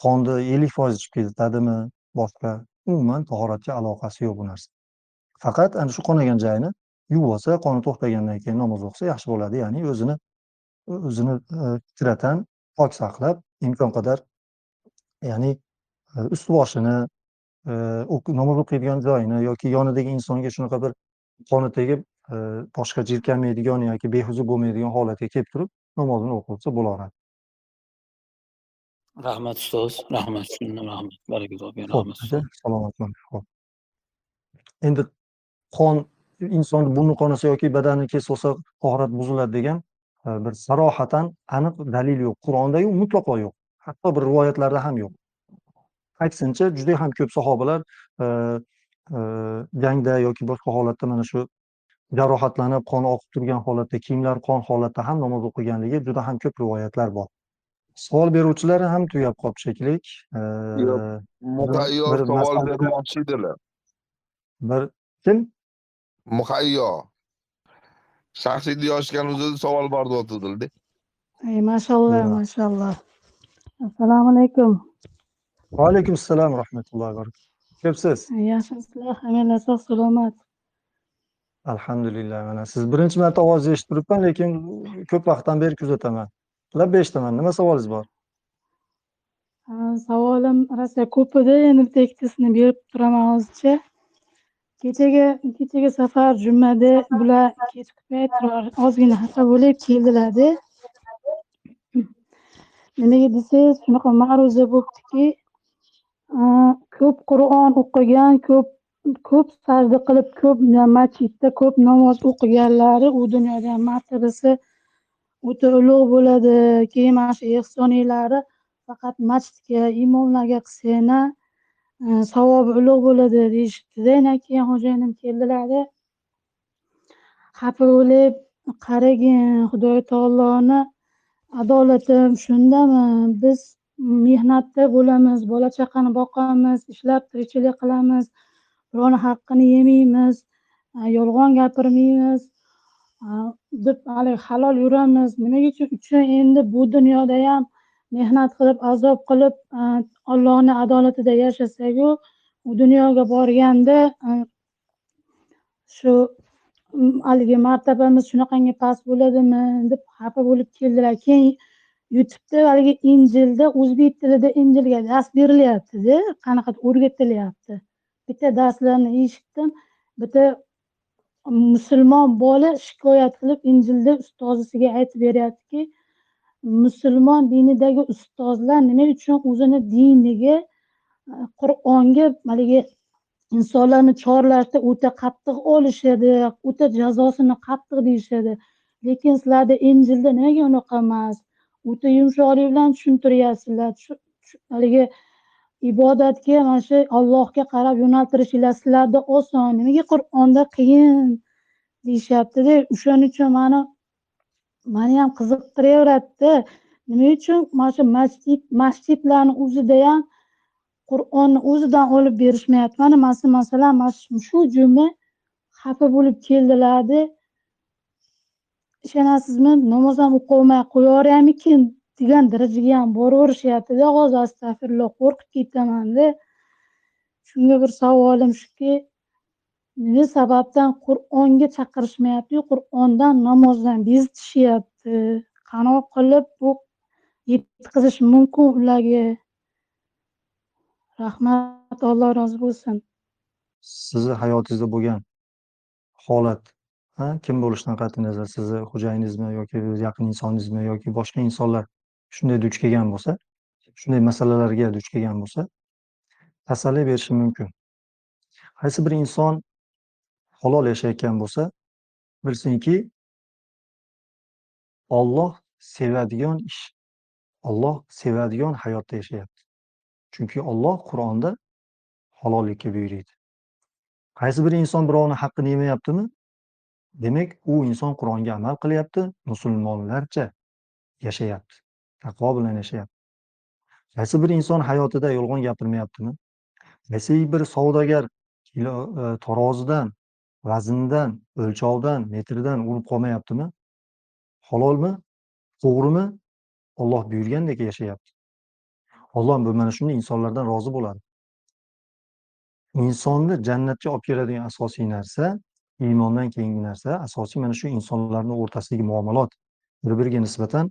qonni 50% chiqib ketadimi, boshqa umuman tahoratga aloqasi yo'q bu narsa. Faqat ana shu qonagan joyini yuvib olsa, qoni to'xtagandan keyin namoz o'qisa yaxshi bo'ladi. Ya'ni o'zini fitratan pok saqlab, imkon qadar, ya'ni usti boshini, namoz o'qiydigan joyini yoki yonidagi insonga shunaqa bir qoni tegib boshqa jirkanmaydigan yoki behuzur bo'lmaydigan holatga kelib turib namozini o'qilsa bo'laveradi. Rahmat ustoz, rahmat, shundan rahmat, baraka toping, rahmat. Salomat bo'ling. Xo'p. Endi qon insonni burni qonasa yoki badanini kesib olsa tahorat buziladi degan bir sarohatan aniq dalil yo'q. Qur'onda yo'q, mutlaqo yo'q. Hatto bir rivoyatlarda ham yo'q. Aksincha juda ham ko'p sahobalar jangda yoki boshqa holatda mana shu jarohatlanib qon oqib turgan holatda, kiyimlar qon holatda ham namoz o'qiganligi juda ham ko'p rivoyatlar bor. Savol beruvchilar ham tugab qoldi shekilli. Yo'q, Muhayyo savol bermoqchi edilar. Bir kim? Muhayyo. Shaxsiy yoshgan o'zida savol bor deyotdilar. Ey, mashalloh, mashalloh. Assalomu alaykum. Va alaykum assalom va rahmatullohi va barakatuh. Ko'psiz? Yaxshimisizlar? Hammalar sog' salomat. Alhamdulillah. Mana siz birinchi marta ovoz eshitib turibman, lekin ko'p vaqtdan beri kuzataman. Lab eshitaman. Nima savolingiz bor? Savolim rosa ko'p edi, endi bitta ikkitasini berib turaman hozircha. Kechagi safar jumada bular kechki payt ozgina xafa bo'lib keldilar-da. Nimaga desangiz, shunaqa ma'ruza bo'libdiki, ko'p Qur'on o'qigan, ko'p sajda qilib, ko'p masjidda ko'p namoz o'qiganlari u dunyoda martabasi o'ta ulug' bo'ladi. Keyin mana shu ehsoniylari faqat masjidga, imomlarga qilsanglar savobi ulug' bo'ladi deyishibdi-da. Keyin xo'jayinim keldilar, xafa bo'lib, qaragin, Xudoy taoloni adolati shundami? Biz mehnatda bo'lamiz, bola chaqani boqamiz, ishlab tirikchilik qilamiz, birovni haqqini yemaymiz, yolg'on gapirmaymiz, deb hali halol yuramiz. Nimaga uchun endi bu dunyoda ham mehnat qilib, azob qilib, Allohning adolatida yashasak-u, u dunyoga borganda shu haligi martabamiz shunaqangi past bo'ladimi deb xafa bo'lib keldilar. Keyin YouTube'da haligi Injilda, o'zbek tilida Injilga dars berilyapti-da, qanaqa o'rgatilyapti. Bitta darslarni eshitdim, bitta musulmon bola shikoyat qilib Injilda ustozisiga aytib beryaptiki, Musulmon dinidagi ustozlar nima uchun o'zini diniga, Qur'onga haligi insonlarni chorlashda o'ta qattiq olishadi, o'ta jazosini qattiq deyishadi. Lekin sizlarda Injilda nimaga unaqa emas? O'ta yumshoqlik bilan tushuntiryapsizlar. Haligi ibodatga, mana shu Allohga qarab yo'naltirishinglar sizlarda oson, nimaga Qur'onda qiyin deyishyapti-da. O'shaning uchun mani ham qiziqtiraveradi. Nima uchun mana shu masjidlarni o'zida ham Qur'onni o'zidan olib berishmayapti? Mana masalan, mana shu juma xafa bo'lib keldilar-da. Ishonasizmi, namoz ham o'qolmay qo'yaveramikin degan darajaga ham boraverishyapti-da. Hozir astag'firulloh, qo'rqib ketaman-da. Shunga bir savolim shuki, nima sababdan Qur'onga chaqirishmayapti-yu, Qur'ondan, namozdan bezitishyapti? Qanaqa qilib bu yetkazish mumkin ularga? Rahmat, Alloh rozi bo'lsin. Sizni hayotingizda bo'lgan holat, kim bo'lishidan qat'iy nazar, sizni xo'jayiningizmi yoki yaqin insoningizmi yoki boshqa insonlar shunday duch kelgan bo'lsa, shunday masalalarga duch kelgan bo'lsa, tasalli berishi mumkin. Qaysi bir inson halol yashayotgan bo'lsa, bilsinki, Alloh sevadigan ish, Alloh sevadigan hayotda yashayapti. Chunki Alloh Qur'onda halollikka buyuriydi. Qaysi bir inson birovning haqqini yemayaptimi? Demak, u inson Qur'onga amal qilyapti, musulmonlarcha yashayapti, taqvo bilan yashayapti. Qaysi bir inson hayotida yolg'on gapirmayaptimi? Qaysi bir savdogar tarozidan, vazndan, o'lchovdan, metrdan urib qolmayaptimi? Halolmi? To'g'rimi? Alloh buyurgandek yashayapti. Alloh bu mana shunday insonlardan rozi bo'ladi. Insonni jannatga olib keladigan asosiy narsa, iymondan keyingi narsa, asosiy mana shu insonlarning o'rtasidagi muomalat, bir-biriga nisbatan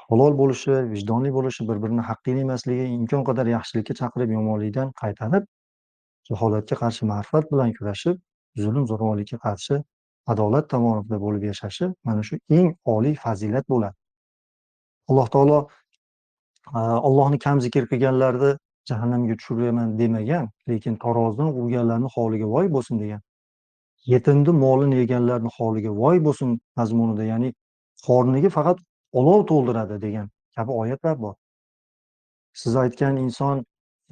halol bo'lishi, vijdonli bo'lishi, bir-birini haqqini yemasligi, imkon qadar yaxshilikka chaqirib, yomonlikdan qaytarib, jaholatga qarshi ma'rifat bilan kurashib, zulm zo'ravonlikka qarshi adolat tomonida bo'lib yashashi mana shu eng oliy fazilat bo'ladi. Alloh taolo Allohni kam zikr qilganlarni jahannamga tushiraman demagan, lekin tarozidan urganlarning holiga voy bo'lsin degan. Yetimni molini yeganlarning holiga voy bo'lsin mazmunida, ya'ni qorniga faqat olov to'ldiradi degan kabi oyatlar bor. Siz aytgan inson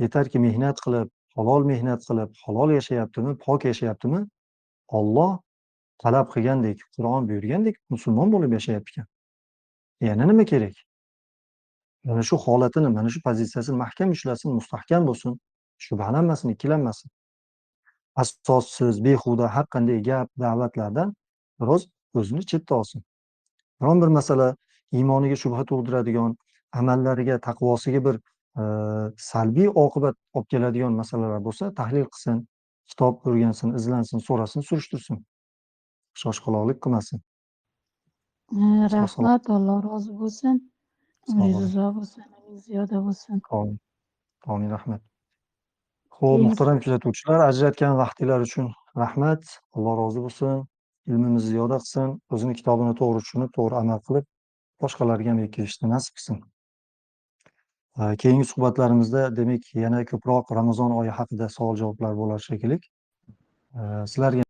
yetarki mehnat qilib, halol mehnat qilib, halol yashayaptimi, pok yashayaptimi? Alloh talab qilgandek, Qur'on buyurgandek musulmon bo'lib yashayapti ekan. Yana nima kerak? Mana shu holatini, mana shu pozitsiyasini mahkam ushlasin, mustahkam bo'lsin, shubhalanmasin, ikkilanmasin. Asossiz, behuda har qanday gap, da'vatlardan biroz o'zini chetda olsin. Biron bir masala iymoniga shubha tug'diradigan, amallariga, taqvosiga bir salbiy oqibat olib keladigan masalalar bo'lsa, tahlil qilsin, kitob o'rgansin, izlansin, so'rasin, surishtirsin. Shoshqaloqlik qilmasin. Rahmat, Alloh rozi bo'lsin. Umringiz uzoq bo'lsin, ilmingiz ziyoda bo'lsin. Amin. Amin, rahmat. Xo'p, muhtaram kuzatuvchilar, ajratgan vaqtinglar uchun rahmat. Alloh rozi bo'lsin. Ilmimizni ziyoda qilsin, o'zini kitobini to'g'ri tushunib, to'g'ri amal qilib, boshqalarga ham yetkazishni nasib qilsin. Keyingi suhbatlarimizda demak yana ko'proq Ramazon oyi haqida savol-javoblar bo'lar shekilli. Sizlarga